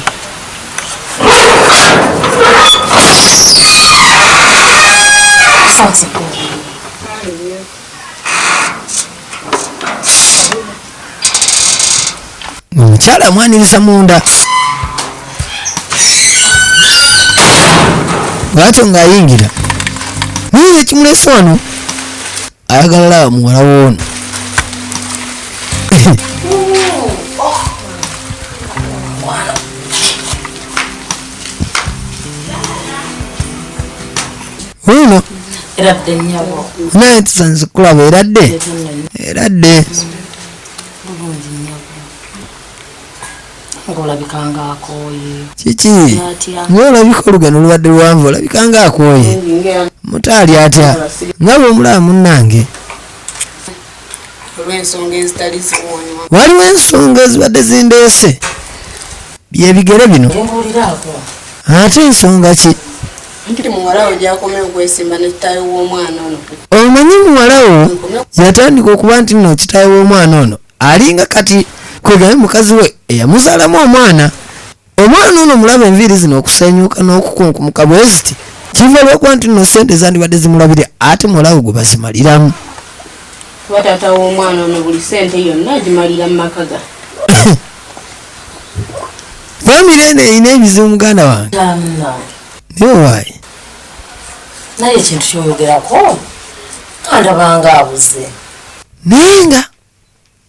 Omukyala amwaniriza munda bwatyo ng'ayingira, naye ekimulese wano ayagala laba muwala woono. Ono Eradde nnyabo. Naye tusanze kulaba eradde. Eradde. Bulungi nnyabo. Ng'olabika ng'akooye. Kiki? Atya? Ng'olabika olugendo lubadde luwanvu, olabika ng'akooye. Muto ali atya? Nga bw'omulaba munnange. Olw'ensonga ezitali ziwonwa. Waliwo ensonga ezibadde zindeese. Byebigere bino. Mbuuliraako. Ate ensonga ki? Nti muwala wo gy'akomye okwesimba ne kitaawe w'omwana ono. Omanyi muwala wo yatandika okuba nti nno kitaawe w'omwana ono alinga kati kwegabe mukazi we eyamuzaalamu omwana. Omwana ono mulaba enviiri zino okusenyuka n'okukunkumuka bwe ziti kiva lwakuba nti nno ssente zandibadde zimulabirira ate muwala we gwe bazimaliramu. Kuba taata w'omwana ono buli ssente yonna agimalira mu maka ga. Famire eno erina ebizibu muganda wange. Naye waayi. Naye ekintu ky'oyogerako andabanga abuze. Naye nga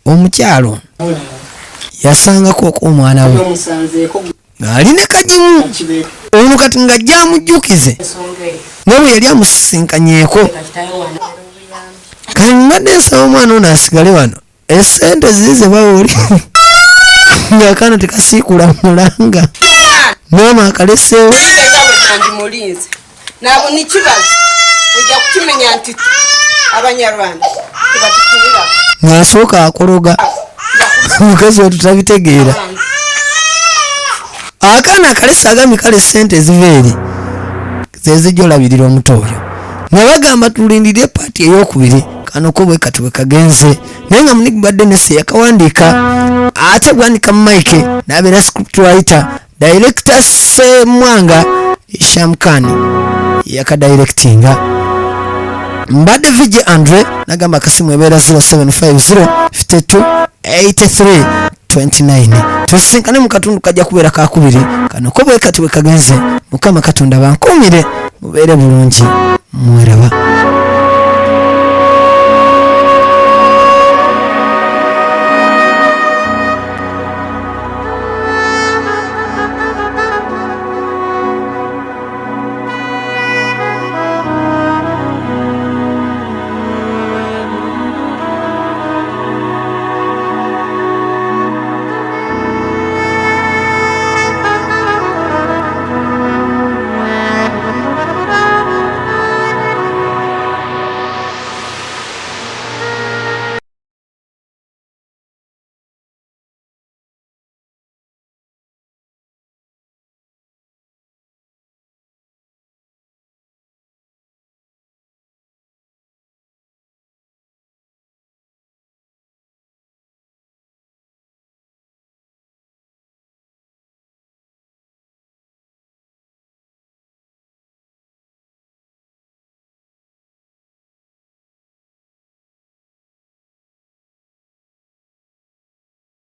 omukyalo ono yasangako omwana we ng'ali ne kagimu ono kati ng'ajja amujjukize nga bwe yali amusisinkanyeeko. Kati mbadde nsaba omwana ono asigale wano esente ziri ze bawa oli ng'akaana tekasiikula mulanga maama akaleseewo. Mulinze nabo nikibazo ojja kukimenya nti Abanyarwanda tebatukinira. Ng'asooka akologa mukazi we tutabitegeera. Akaana akalese agambye kale ssente eziva eri zezijja olabirira omuto oyo, nga bagamba tulindire paati ey'okubiri. Kano ko bwe kati bwe kagenze, naye nga Munigba Dennis yakawandiika ate Bwanika Mike n'abeera script writer, director Ssemwanga Shamkani yakadirectinga. Mbadde VJ Andre nagamba akasimu ebeera 0750 52 83 29. Tusisinkane mu katundu kajja kubeera kakubiri. Kano ko bwe kati bwe kagenze. Mukama Katonda bankuumire, mubeere bulungi, mweraba.